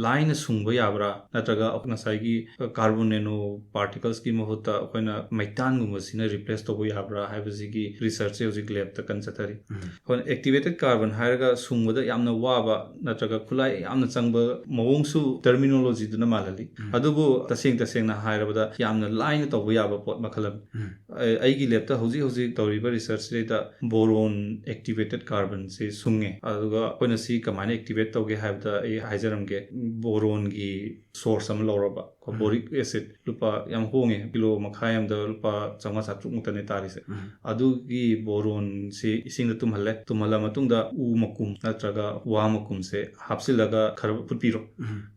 ꯂꯥꯏꯅ ꯁꯨꯡꯕ ꯌꯥꯕ꯭ꯔꯥ, ꯅꯠꯇ꯭ꯔꯒ ꯉꯁꯥꯏꯒꯤ ꯀꯥꯔꯕꯣꯟ ꯅꯦꯅꯣ ꯄꯥꯔꯇꯤꯀꯜꯁꯀꯤ ꯃꯍꯨꯠꯇ ꯑꯩꯈꯣꯏꯅ ꯃꯩꯇꯥꯟꯒꯨꯝꯕꯁꯤꯅ ꯔꯤꯄ꯭ꯂꯦꯁ ꯇꯧꯕ ꯌꯥꯕ꯭ꯔꯥ ꯍꯥꯏꯕꯁꯤꯒꯤ ꯔꯤꯁꯔꯆꯁꯦ ꯍꯧꯖꯤꯛ ꯂꯦꯞꯇ ꯀꯟꯅ ꯆꯠꯊꯔꯤ꯫ ꯑꯩꯈꯣꯏꯅ ꯑꯦꯛꯇꯤꯚꯦꯇꯦꯠ ꯀꯥꯔꯕꯣꯟ ꯍꯥꯏꯔꯒ ꯁꯨꯡꯕꯗ ꯌꯥꯝꯅ ꯋꯥꯕ ꯅꯠꯇ꯭ꯔꯒ ꯈꯨꯠꯂꯥꯏ ꯌꯥꯝꯅ ꯆꯪꯕ ꯃꯑꯣꯡꯁꯨ ꯇꯔꯃꯤꯅꯣꯂꯣꯖꯤꯗꯨꯅ ꯃꯥꯜꯍꯜꯂꯤ꯫ ꯑꯗꯨꯕꯨ ꯇꯁꯦꯡ ꯇꯁꯦꯡꯅ ꯍꯥꯏꯔꯕꯗ ꯌꯥꯝꯅ ꯂꯥꯏꯅ ꯇꯧꯕ ꯌꯥꯕ ꯄꯣꯠ ꯃꯈꯜ ꯑꯃꯅꯤ꯫ ꯑꯩ-, ꯑꯩꯒꯤ ꯂꯦꯞꯇ ꯍꯧꯖꯤꯛ ꯍꯧꯖꯤꯛ ꯇꯧꯔꯤꯕ ꯔꯤꯁꯔꯆꯁꯤꯗꯩꯗ ꯕꯣꯔꯣꯟ ꯑꯦꯛꯇꯤꯚꯦꯇꯦꯠ ꯀꯥꯔꯕꯟꯁꯤ ꯁꯨꯡꯉꯦ꯫ ꯑꯗꯨꯒ ꯑꯩꯈꯣꯏꯅ ꯁꯤ ꯀꯃꯥꯏꯅ ꯑꯦꯛꯇꯤꯚꯦꯠ ꯇꯧꯒꯦ ꯍꯥꯏꯕꯗ ꯑꯩ ꯍꯥꯏꯖꯔꯝꯒꯦ꯫ ꯕꯣꯔꯣꯟꯒꯤ ꯁꯣꯔꯁ ꯑꯃ ꯂꯧꯔꯕ, ꯕꯣꯔꯤꯛ ꯑꯦꯁꯤꯠ ꯂꯨꯄꯥ, ꯌꯥꯝ ꯍꯣꯡꯉꯦ, ꯀꯤꯂꯣ ꯃꯈꯥꯏ ꯑꯃꯗ ꯂꯨꯄꯥ ꯆꯥꯝꯃꯉꯥ ꯆꯥꯇ꯭ꯔꯨꯛ ꯃꯨꯛꯇꯅꯦ ꯇꯥꯔꯤꯁꯦ꯫ ꯑꯗꯨꯒꯤ ꯕꯣꯔꯣꯟꯁꯤ ꯏꯁꯤꯡꯗ ꯇꯨꯝꯍꯜꯂꯦ꯫ ꯇꯨꯝꯍꯜꯂ ꯃꯇꯨꯡꯗ ꯎ ꯃꯀꯨꯝ ꯅꯠꯇ꯭ꯔꯒ ꯋꯥ ꯃꯀꯨꯝꯁꯦ ꯍꯥꯞꯆꯤꯜꯂꯒ ꯈꯔ ꯐꯨꯠꯄꯤꯔꯣ꯫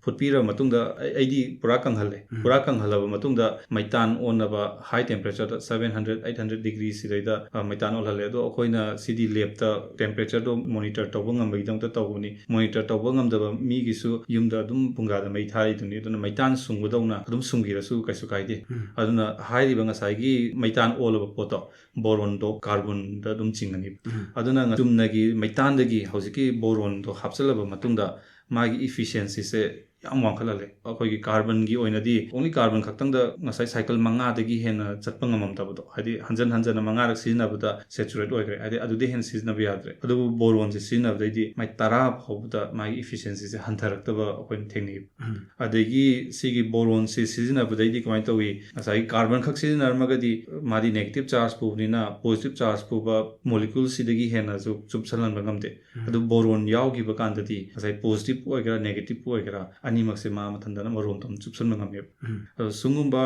ꯐꯨꯠꯄꯤꯔꯕ ꯃꯇꯨꯡꯗ ꯑꯩ-, ꯑꯩꯗꯤ ꯄꯨꯔꯥ ꯀꯪꯍꯜꯂꯦ꯫ ꯄꯨꯔꯥ ꯀꯪꯍꯜꯂꯕ ꯃꯇꯨꯡꯗ ꯃꯩꯇꯥꯟ ꯑꯣꯟꯅꯕ ꯍꯥꯏ ꯇꯦꯝꯄꯔꯦꯆꯔꯗ, seven hundred, eight hundred degree ꯁꯤꯗꯩꯗ, ꯑ, ꯃꯩꯇꯥꯟ ꯑꯣꯜꯍꯜꯂꯦ꯫ ꯑꯗꯣ ꯑꯩꯈꯣꯏꯅ ꯁꯤꯗꯤ ꯂꯦꯞꯇ ꯇꯦꯝꯄꯔꯦꯆꯔꯗꯣ ꯃꯣꯅꯤꯇꯔ ꯇꯧꯕ ꯉꯝꯕꯒꯤꯗꯃꯛꯇ ꯇꯧꯕꯅꯤ꯫ ꯃꯣꯅꯤꯇꯔ ꯇꯧꯕ ꯉꯝꯗꯕ ꯃꯤꯒꯤꯁꯨ ꯌꯨꯝꯗ ꯑꯗꯨꯝ ꯄꯨꯡꯒꯥꯗ ꯃꯩ ꯊꯥꯔꯤꯗꯨꯅꯤ꯫ ꯑꯗꯨꯅ ꯃꯩꯇꯥꯟ ꯁꯨꯡꯕꯗꯧꯅ ꯑꯗꯨꯝ ꯁꯨꯡꯕꯤꯔꯁꯨ ꯀꯩꯁꯨ ꯀꯥꯏꯗꯦ꯫ ꯑꯗꯨꯅ ꯍꯥꯏꯔꯤꯕ ꯉꯁꯥꯏꯒꯤ ꯃꯩꯇꯥꯟ ꯑꯣꯜꯂꯕ ꯄꯣꯠꯇꯣ ꯕꯣꯔꯣꯟꯗꯣ ꯀꯥꯔꯕꯣꯟꯗ ꯑꯗꯨꯝ ꯆꯤꯡꯒꯅꯤ꯫ ꯑꯗꯨꯅ ꯉ-, ꯆꯨꯝꯅꯒꯤ ꯃꯩꯇꯥꯟꯗꯒꯤ ꯍꯧꯖꯤꯛꯀꯤ ꯕꯣꯔꯣꯟꯗꯣ ꯍꯥꯞꯆꯤꯜꯂꯕ ꯃꯇꯨꯡꯗ ꯃꯥꯒꯤ ꯏꯐꯤꯁꯤꯌꯦꯟꯁꯤꯁꯦ ꯌꯥꯝ ꯋꯥꯡꯈꯠꯍꯜꯂꯦ꯫ ꯑꯩꯈꯣꯏꯒꯤ ꯀꯥꯔꯕꯟꯒꯤ ꯑꯣꯏꯅꯗꯤ only ꯀꯥꯔꯕꯟ ꯈꯛꯇꯪꯗ ꯉꯁꯥꯏ ꯁꯥꯏꯀꯜ ꯃꯉꯥꯗꯒꯤ ꯍꯦꯟꯅ ꯆꯠꯄ ꯉꯝꯃꯝꯗꯕꯗꯣ, ꯍꯥꯏꯗꯤ ꯍꯟꯖꯟ ꯍꯟꯖꯟꯅ ꯃꯉꯥꯔꯛ ꯁꯤꯖꯤꯟꯅꯕꯗ saturate ꯑꯣꯏꯈ꯭ꯔꯦ, ꯍꯥꯏꯗꯤ ꯑꯗꯨꯗꯤ ꯍꯦꯟꯅ ꯁꯤꯖꯤꯟꯅꯕ ꯌꯥꯗ꯭ꯔꯦ꯫ ꯑꯗꯨꯕꯨ ꯕꯣꯔꯣꯟꯁꯦ ꯁꯤꯖꯤꯟꯅꯕꯗꯩꯗꯤ ꯃꯥꯏ ꯇꯔꯥ ꯐꯥꯎꯕꯗ ꯃꯥꯒꯤ efficiencyꯁꯦ ꯍꯟꯊꯔꯛꯇꯕ ꯑꯩꯈꯣꯏꯅ ꯊꯦꯡꯅꯩ꯫ ꯑꯗꯒꯤ ꯁꯤꯒꯤ ꯕꯣꯔꯣꯟꯁꯦ ꯁꯤꯖꯤꯟꯅꯕꯗꯩꯗꯤ ꯀꯃꯥꯏꯅ ꯇꯧꯏ? ꯉꯁꯥꯏꯒꯤ ꯀꯥꯔꯕꯟ ꯈꯛ ꯁꯤꯖꯤꯟꯅꯔꯝꯃꯒꯗꯤ ꯃꯥꯗꯤ negative charge ꯄꯨꯕꯅꯤꯅ positive charge ꯄꯨꯕ moleculeꯁꯤꯗꯒꯤ ꯍꯦꯟꯅꯁꯨ ꯆꯨꯞꯁꯜꯍꯟꯕ ꯉꯝꯗꯦ꯫ ꯑꯗꯨ ꯕꯣꯔꯣꯟ ꯌꯥꯎꯈꯤꯕ ꯀꯥꯟꯗꯗꯤ ꯉꯁꯥꯏ positive ꯑꯣꯏꯒꯦꯔꯥ negative ꯑꯣꯏꯒꯦꯔꯥ, ꯑꯅꯤꯃꯛꯁꯦ ꯃꯥ ꯃꯊꯟꯇꯅ ꯃꯔꯣꯝꯇꯣꯝ ꯆꯨꯞꯁꯟꯕ ꯉꯝꯃꯦꯕ꯫ ꯑꯗꯣ ꯁꯨꯡꯒꯨꯝꯕ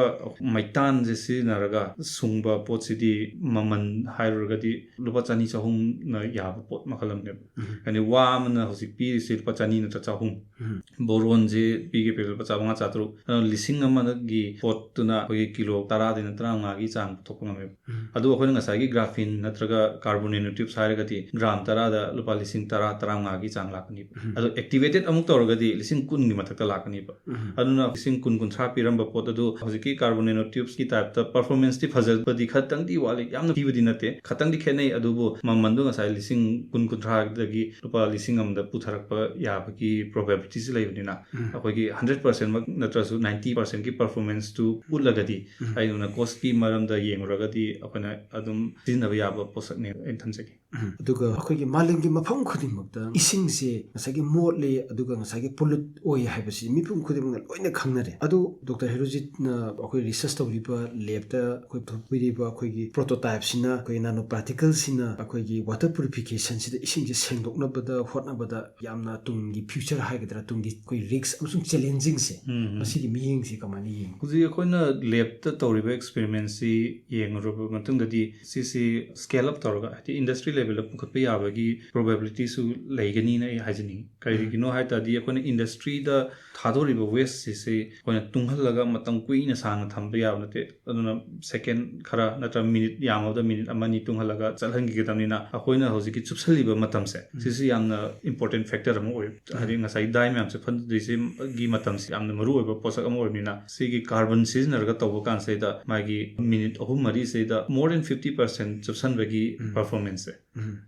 ꯃꯩꯇꯥꯟꯁꯦ ꯁꯤꯖꯤꯟꯅꯔꯒ ꯁꯨꯡꯕ ꯄꯣꯠꯁꯤꯗꯤ ꯃꯃꯜ ꯍꯥꯏꯔꯨꯔꯒꯗꯤ ꯂꯨꯄꯥ ꯆꯅꯤ ꯆꯍꯨꯝꯅ ꯌꯥꯕ ꯄꯣꯠ ꯃꯈꯜ ꯑꯃꯅꯦꯕ꯫ ꯍꯥꯏꯗꯤ ꯋꯥ ꯑꯃꯅ ꯍꯧꯖꯤꯛ ꯄꯤꯔꯤꯁꯦ ꯂꯨꯄꯥ ꯆꯅꯤ ꯅꯠꯇ꯭ꯔ ꯆꯍꯨꯝ꯫ ꯕꯣꯔꯣꯟꯁꯦ ꯄꯤꯒꯦ ꯄꯤꯔꯦ ꯂꯨꯄꯥ ꯆꯥꯝꯃꯉꯥ ꯆꯥꯇ꯭ꯔꯨꯛ꯫ ꯑꯗꯣ ꯂꯤꯁꯤꯡ ꯑꯃꯒꯤ ꯄꯣꯠꯇꯨꯅ ꯑꯩꯈꯣꯏꯒꯤ ꯀꯤꯂꯣ ꯇꯔꯥꯗꯩꯅ ꯇꯔꯥꯃꯉꯥꯒꯤ ꯆꯥꯡ ꯄꯨꯊꯣꯛꯄ ꯉꯝꯃꯦꯕ꯫ ꯑꯗꯨ ꯑꯩꯈꯣꯏꯅ ꯉꯁꯥꯏꯒꯤ graphene ꯅꯠꯇ꯭ꯔꯒ carbon nanotubes ꯍꯥꯏꯔꯒꯗꯤ gram ꯇꯔꯥꯗ ꯂꯨꯄꯥ ꯂꯤꯁꯤꯡ ꯇꯔꯥ, ꯇꯔꯥꯃꯉꯥꯒꯤ ꯆꯥꯡ ꯂꯥꯛꯀꯅꯤꯕ꯫ ꯑꯗꯣ activated ꯑꯃꯨꯛ ꯇꯧꯔꯒꯗꯤ ꯂꯤꯁꯤꯡ ꯀꯨꯟꯒꯤ ꯃꯊꯛꯇ ꯂꯥꯛꯀꯅꯤꯕ꯫ ꯑꯗꯨꯅ ꯂꯤꯁꯤꯡ ꯀꯨꯟ, ꯀꯨꯟꯊ꯭ꯔꯥ ꯄꯤꯔꯝꯕ ꯄꯣꯠ ꯑꯗꯨ ꯍꯧꯖꯤꯛꯀꯤ carbon nanotubesꯀꯤ typeꯇ performanceꯇꯤ ꯐꯖꯕꯗꯤ ꯈꯇꯪꯗꯤ ꯋꯥꯠꯂꯤ, ꯌꯥꯝꯅ ꯊꯤꯕꯗꯤ ꯅꯠꯇꯦ, ꯈꯇꯪꯗꯤ ꯈꯦꯠꯅꯩ꯫ ꯑꯗꯨꯕꯨ ꯃꯃꯟꯗꯣ ꯉꯁꯥꯏ ꯂꯤꯁꯤꯡ ꯀꯨꯟ, ꯀꯨꯟꯊ꯭ꯔꯥꯗꯒꯤ ꯂꯨꯄꯥ ꯂꯤꯁꯤꯡ ꯑꯃꯗ ꯄꯨꯊꯔꯛꯄ ꯌꯥꯕꯒꯤ probabilityꯁꯤ ꯂꯩꯕꯅꯤꯅ ꯑꯩꯈꯣꯏꯒꯤ hundred percentꯃꯛ ꯅꯠꯇ꯭ꯔꯁꯨ ninety percentꯀꯤ performanceꯇꯨ ꯎꯠꯂꯒꯗꯤ ꯑꯩꯅ costꯀꯤ ꯃꯔꯝꯗ ꯌꯦꯡꯉꯨꯔꯒꯗꯤ ꯑꯩꯈꯣꯏꯅ ꯑꯗꯨꯝ ꯁꯤꯖꯤꯟꯅꯕ ꯌꯥꯕ ꯄꯣꯠꯁꯛꯅꯦ ꯑꯩꯅ ꯊꯝꯖꯒꯦ꯫ ꯑꯗꯨꯒ ꯑꯩꯈꯣꯏꯒꯤ ꯃꯥꯂꯦꯝꯒꯤ ꯃꯐꯝ ꯈꯨꯗꯤꯡꯃꯛꯇ ꯏꯁꯤꯡꯁꯦ ꯉꯁꯥꯏꯒꯤ ꯃꯣꯠꯂꯤ, ꯑꯗꯨꯒ ꯉꯁꯥꯏꯒꯤ pollute ꯑꯣꯏ ꯍꯥꯏꯕꯁꯤ ꯃꯤꯄꯨꯝ ꯈꯨꯗꯤꯡꯃꯛꯅ ꯂꯣꯏꯅ ꯈꯪꯅꯔꯦ꯫ ꯑꯗꯨ ꯗꯣꯛꯇꯔ ꯍꯦꯔꯣꯖꯤꯠꯅ ꯑꯩꯈꯣꯏ research ꯇꯧꯔꯤꯕ labꯇ ꯑꯩꯈꯣꯏ ꯄꯨꯊꯣꯛꯄꯤꯔꯤꯕ ꯑꯩꯈꯣꯏꯒꯤ prototypeꯁꯤꯅ, ꯑꯩꯈꯣꯏ nanoparticleꯁꯤꯅ ꯑꯩꯈꯣꯏꯒꯤ water purificationꯁꯤꯗ ꯏꯁꯤꯡꯁꯦ ꯁꯦꯡꯗꯣꯛꯅꯕꯗ ꯍꯣꯠꯅꯕꯗ ꯌꯥꯝꯅ ꯇꯨꯡꯒꯤ future ꯍꯥꯏꯒꯗ꯭ꯔꯥ, ꯇꯨꯡꯒꯤ ꯑꯩꯈꯣꯏ risk ꯑꯃꯁꯨꯡ challengeꯁꯤꯡꯁꯦ ꯃꯁꯤꯒꯤ ꯃꯤꯠꯌꯦꯡꯁꯤ ꯀꯃꯥꯏꯅ ꯌꯦꯡꯉꯤ? ꯍꯧꯖꯤꯛ ꯑꯩꯈꯣꯏꯅ labꯇ ꯇꯧꯔꯤꯕ experimentꯁꯤ ꯌꯦꯡꯉꯨꯔꯕ ꯃꯇꯨꯡꯗꯗꯤ ꯁꯤꯁꯤ scale up ꯇꯧꯔꯒ, ꯍꯥꯏꯗꯤ industry levelꯗ ꯄꯨꯈꯠꯄ ꯌꯥꯕꯒꯤ probabilityꯁꯨ ꯂꯩꯒꯅꯤꯅ ꯑꯩ ꯍꯥꯏꯖꯅꯤꯡꯉꯤ꯫ ꯀꯔꯤꯒꯤꯅꯣ ꯍꯥꯏ ꯇꯥꯔꯗꯤ ꯑꯩꯈꯣꯏꯅ industryꯗ ꯊꯥꯗꯣꯔꯤꯕ wasteꯁꯤꯁꯦ ꯑꯩꯈꯣꯏꯅ ꯇꯨꯡꯍꯜꯂꯒ ꯃꯇꯝ ꯀꯨꯏꯅ ꯁꯥꯡꯅ ꯊꯝꯕ ꯌꯥꯕ ꯅꯠꯇꯦ꯫ ꯑꯗꯨꯅ second ꯈꯔ ꯅꯠꯇ꯭ꯔꯒ minute, ꯌꯥꯝꯃꯕꯗ minute ꯑꯃ ꯑꯅꯤ ꯇꯨꯡꯍꯜꯂꯒ ꯆꯠꯍꯟꯈꯤꯒꯗꯕꯅꯤꯅ ꯑꯩꯈꯣꯏꯅ ꯍꯧꯖꯤꯛꯀꯤ ꯆꯨꯞꯁꯜꯂꯤꯕ ꯃꯇꯝꯁꯦ ꯁꯤꯁꯨ ꯌꯥꯝꯅ important factor ꯑꯃ ꯑꯣꯏ꯫ ꯍꯥꯏꯗꯤ ꯉꯁꯥꯏ dye ꯃꯌꯥꯝꯁꯦ ꯐꯟꯗꯣꯏꯁꯤꯒꯤ ꯃꯇꯝꯁꯤ ꯌꯥꯝꯅ ꯃꯔꯨ ꯑꯣꯏꯕ ꯄꯣꯠꯁꯛ ꯑꯃ ꯑꯣꯏꯕꯅꯤꯅ ꯁꯤꯒꯤ carbon ꯁꯤꯖꯤꯟꯅꯔꯒ ꯇꯧꯕ ꯀꯥꯟꯁꯤꯗ ꯃꯥꯒꯤ minute ꯑꯍꯨꯝ ꯃꯔꯤꯁꯤꯗ more than fifty percent ꯆꯨꯞꯁꯟꯕꯒꯤ performanceꯁꯦ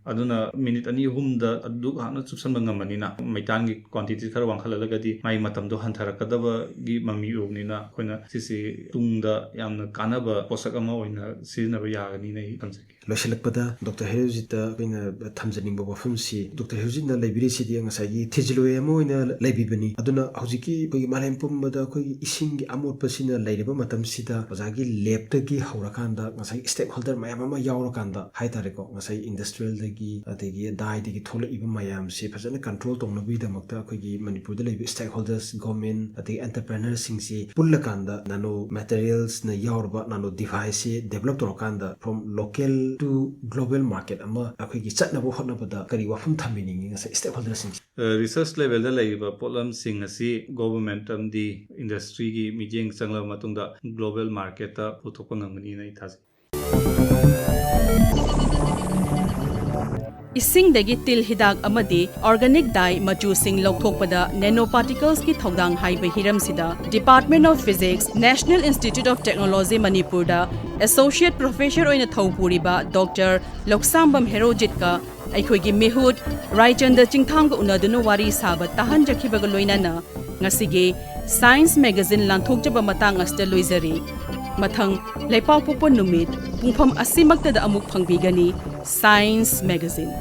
ꯑꯗꯨꯅ ꯃꯤꯅꯤꯠ ꯑꯅꯤ ꯑꯍꯨꯝꯗ ꯑꯗꯨ ꯍꯥꯟꯅ ꯆꯨꯞꯁꯟꯕ ꯉꯝꯃꯅꯤꯅ, ꯃꯩꯇꯥꯟꯒꯤ ꯀ꯭ꯋꯥꯟꯇꯤꯇꯤ ꯈꯔ ꯋꯥꯡꯈꯠꯍꯜꯂꯒꯗꯤ ꯃꯥꯒꯤ ꯃꯇꯝꯗꯣ ꯍꯟꯊꯔꯛꯀꯗꯕꯒꯤ ꯃꯃꯤ ꯎꯕꯅꯤꯅ, ꯑꯩꯈꯣꯏꯅ ꯁꯤꯁꯤ ꯇꯨꯡꯗ ꯌꯥꯝꯅ ꯀꯥꯟꯅꯕ ꯄꯣꯠꯁꯛ ꯑꯃ ꯑꯣꯏꯅ ꯁꯤꯖꯤꯟꯅꯕ ꯌꯥꯒꯅꯤꯅ ꯑꯩ ꯊꯝꯖꯒꯦ꯫ ꯂꯣꯏꯁꯤꯜꯂꯛꯄꯗ ꯗꯣꯛꯇꯔ ꯍꯦꯔꯣꯖꯤꯠꯇ ꯑꯩꯈꯣꯏꯅ ꯊꯝꯖꯅꯤꯡꯕ ꯋꯥꯐꯝꯁꯤ, ꯗꯣꯛꯇꯔ ꯍꯦꯔꯣꯖꯤꯠꯅ ꯂꯩꯕꯤꯔꯤꯁꯤꯗꯤ ꯉꯁꯥꯏꯒꯤ ꯊꯤꯖꯤꯜꯂꯣꯏ ꯑꯃ ꯑꯣꯏꯅ ꯂꯩꯕꯤꯕꯅꯤ꯫ ꯑꯗꯨꯅ ꯍꯧꯖꯤꯛꯀꯤ ꯑꯩꯈꯣꯏꯒꯤ ꯃꯥꯂꯦꯝ ꯄꯨꯝꯕꯗ ꯑꯩꯈꯣꯏꯒꯤ ꯏꯁꯤꯡꯒꯤ ꯑꯃꯣꯠꯄꯁꯤꯅ ꯂꯩꯔꯤꯕ ꯃꯇꯝꯁꯤꯗ, ꯑꯣꯖꯥꯒꯤ ꯂꯦꯞꯇꯒꯤ ꯍꯧꯔꯀꯥꯟꯗ ꯉꯁꯥꯏꯒꯤ ꯁ꯭ꯇꯦꯛ ꯍꯣꯜꯗꯔ ꯃꯌꯥꯝ ꯑꯃ ꯌꯥꯎꯔꯀꯥꯟꯗ ꯍꯥꯏꯇꯥꯔꯦꯀꯣ, ꯉꯁꯥꯏ ꯏꯟꯗꯁꯇ꯭ꯔꯤꯌꯦꯜꯗꯒꯤ, ꯑꯗꯒꯤ ꯗꯥꯏꯗꯒꯤ ꯊꯣꯛꯂꯛꯏꯕ ꯃꯌꯥꯝꯁꯦ ꯐꯖꯅ ꯀꯟꯇ꯭ꯔꯣꯜ ꯇꯧꯅꯕꯒꯤꯗꯃꯛꯇ ꯑꯩꯈꯣꯏꯒꯤ ꯃꯅꯤꯄꯨꯔꯗ ꯂꯩꯕ ꯁ꯭ꯇꯦꯛ ꯍꯣꯜꯗꯔꯁ, ꯒꯣꯔꯃꯦꯟ, ꯑꯗꯒꯤ ꯑꯦꯟꯇꯔꯄ꯭ꯔꯦꯅꯔꯁꯤꯡꯁꯤ ꯄꯨꯜꯂꯀꯥꯟꯗ ꯅꯦꯅꯣ ꯃꯦꯇꯔꯤꯌꯦꯜꯁꯅ ꯌꯥꯎꯔꯕ ꯅꯦꯅꯣ ꯗꯤꯚꯥꯏꯁꯁꯦ ꯗꯦꯕꯂꯞ ꯇꯧꯔꯀꯥꯟꯗ from local to global market ꯑꯃ ꯑꯩꯈꯣꯏꯒꯤ ꯆꯠꯅꯕ ꯍꯣꯠꯅꯕꯗ ꯀꯔꯤ ꯋꯥꯐꯝ ꯊꯝꯕꯤꯅꯤꯡꯉꯤ ꯉꯁꯥꯏ ꯁ꯭ꯇꯦꯛ ꯍꯣꯜꯗꯔꯁꯤꯡꯁꯦ? ꯔꯤꯁꯔꯁ ꯂꯦꯚꯦꯜꯗ ꯂꯩꯔꯤꯕ ꯄꯣꯠꯂꯝꯁꯤꯡ ꯑꯁꯤ ꯒꯣꯚꯔꯟꯃꯦꯟꯠ ꯑꯃꯗꯤ ꯏꯟꯗꯁꯇ꯭ꯔꯤꯒꯤ ꯃꯤꯠꯌꯦꯡ ꯆꯪꯂꯕ ꯃꯇꯨꯡꯗ ꯒ꯭ꯂꯣꯕꯦꯜ ꯃꯥꯔꯀꯦꯠꯇ ꯄꯨꯊꯣꯛꯄ ꯉꯝꯒꯅꯤꯅ ꯑꯩ ꯊꯥꯖꯩ꯫ ꯏꯁꯤꯡꯗꯒꯤ ꯇꯤꯜ ꯍꯤꯗꯥꯛ ꯑꯃꯗꯤ ꯑꯣꯔꯒꯥꯅꯤꯛ ꯗꯥꯏ ꯃꯆꯨꯁꯤꯡ ꯂꯧꯊꯣꯛꯄꯗ ꯅꯦꯅꯣ ꯄꯥꯔꯇꯤꯀꯜꯁꯀꯤ ꯊꯧꯗꯥꯡ ꯍꯥꯏꯕ ꯍꯤꯔꯝꯁꯤꯗ Department of Physics, National Institute of Technology ꯃꯅꯤꯄꯨꯔꯗ ꯑꯦꯁꯣꯁꯤꯌꯦꯠ ꯄ꯭ꯔꯣꯐꯦꯁꯔ ꯑꯣꯏꯅ ꯊꯧ ꯄꯨꯔꯤꯕ ꯗꯣꯛꯇꯔ ꯂꯧꯁꯥꯝꯕꯝ ꯍꯦꯔꯣꯖꯤꯠꯀ ꯑꯩꯈꯣꯏꯒꯤ ꯃꯤꯍꯨꯠ ꯔꯥꯏꯆꯟꯗ꯭ꯔ ꯆꯤꯡꯊꯥꯝꯒ ꯎꯅꯗꯨꯅ ꯋꯥꯔꯤ ꯁꯥꯕ ꯇꯥꯍꯟꯖꯈꯤꯕꯒ ꯂꯣꯏꯅꯅ ꯉꯁꯤꯒꯤ ꯁꯥꯏꯟꯁ ꯃꯦꯒꯥꯖꯤꯟ ꯂꯥꯟꯊꯣꯛꯆꯕ ꯃꯇꯥꯡ ꯑꯁꯤꯗ ꯂꯣꯏꯖꯔꯤ꯫ ꯃꯊꯪ ꯂꯩꯄꯥꯛꯄꯣꯛꯄ ꯅꯨꯃꯤꯠ ꯄꯨꯡꯐꯝ ꯑꯁꯤꯃꯛꯇꯗ ꯑꯃꯨꯛ ꯐꯪꯕꯤꯒꯅꯤ ꯁꯥꯏꯟꯁ ꯃꯦꯒꯥꯖꯤꯟ꯫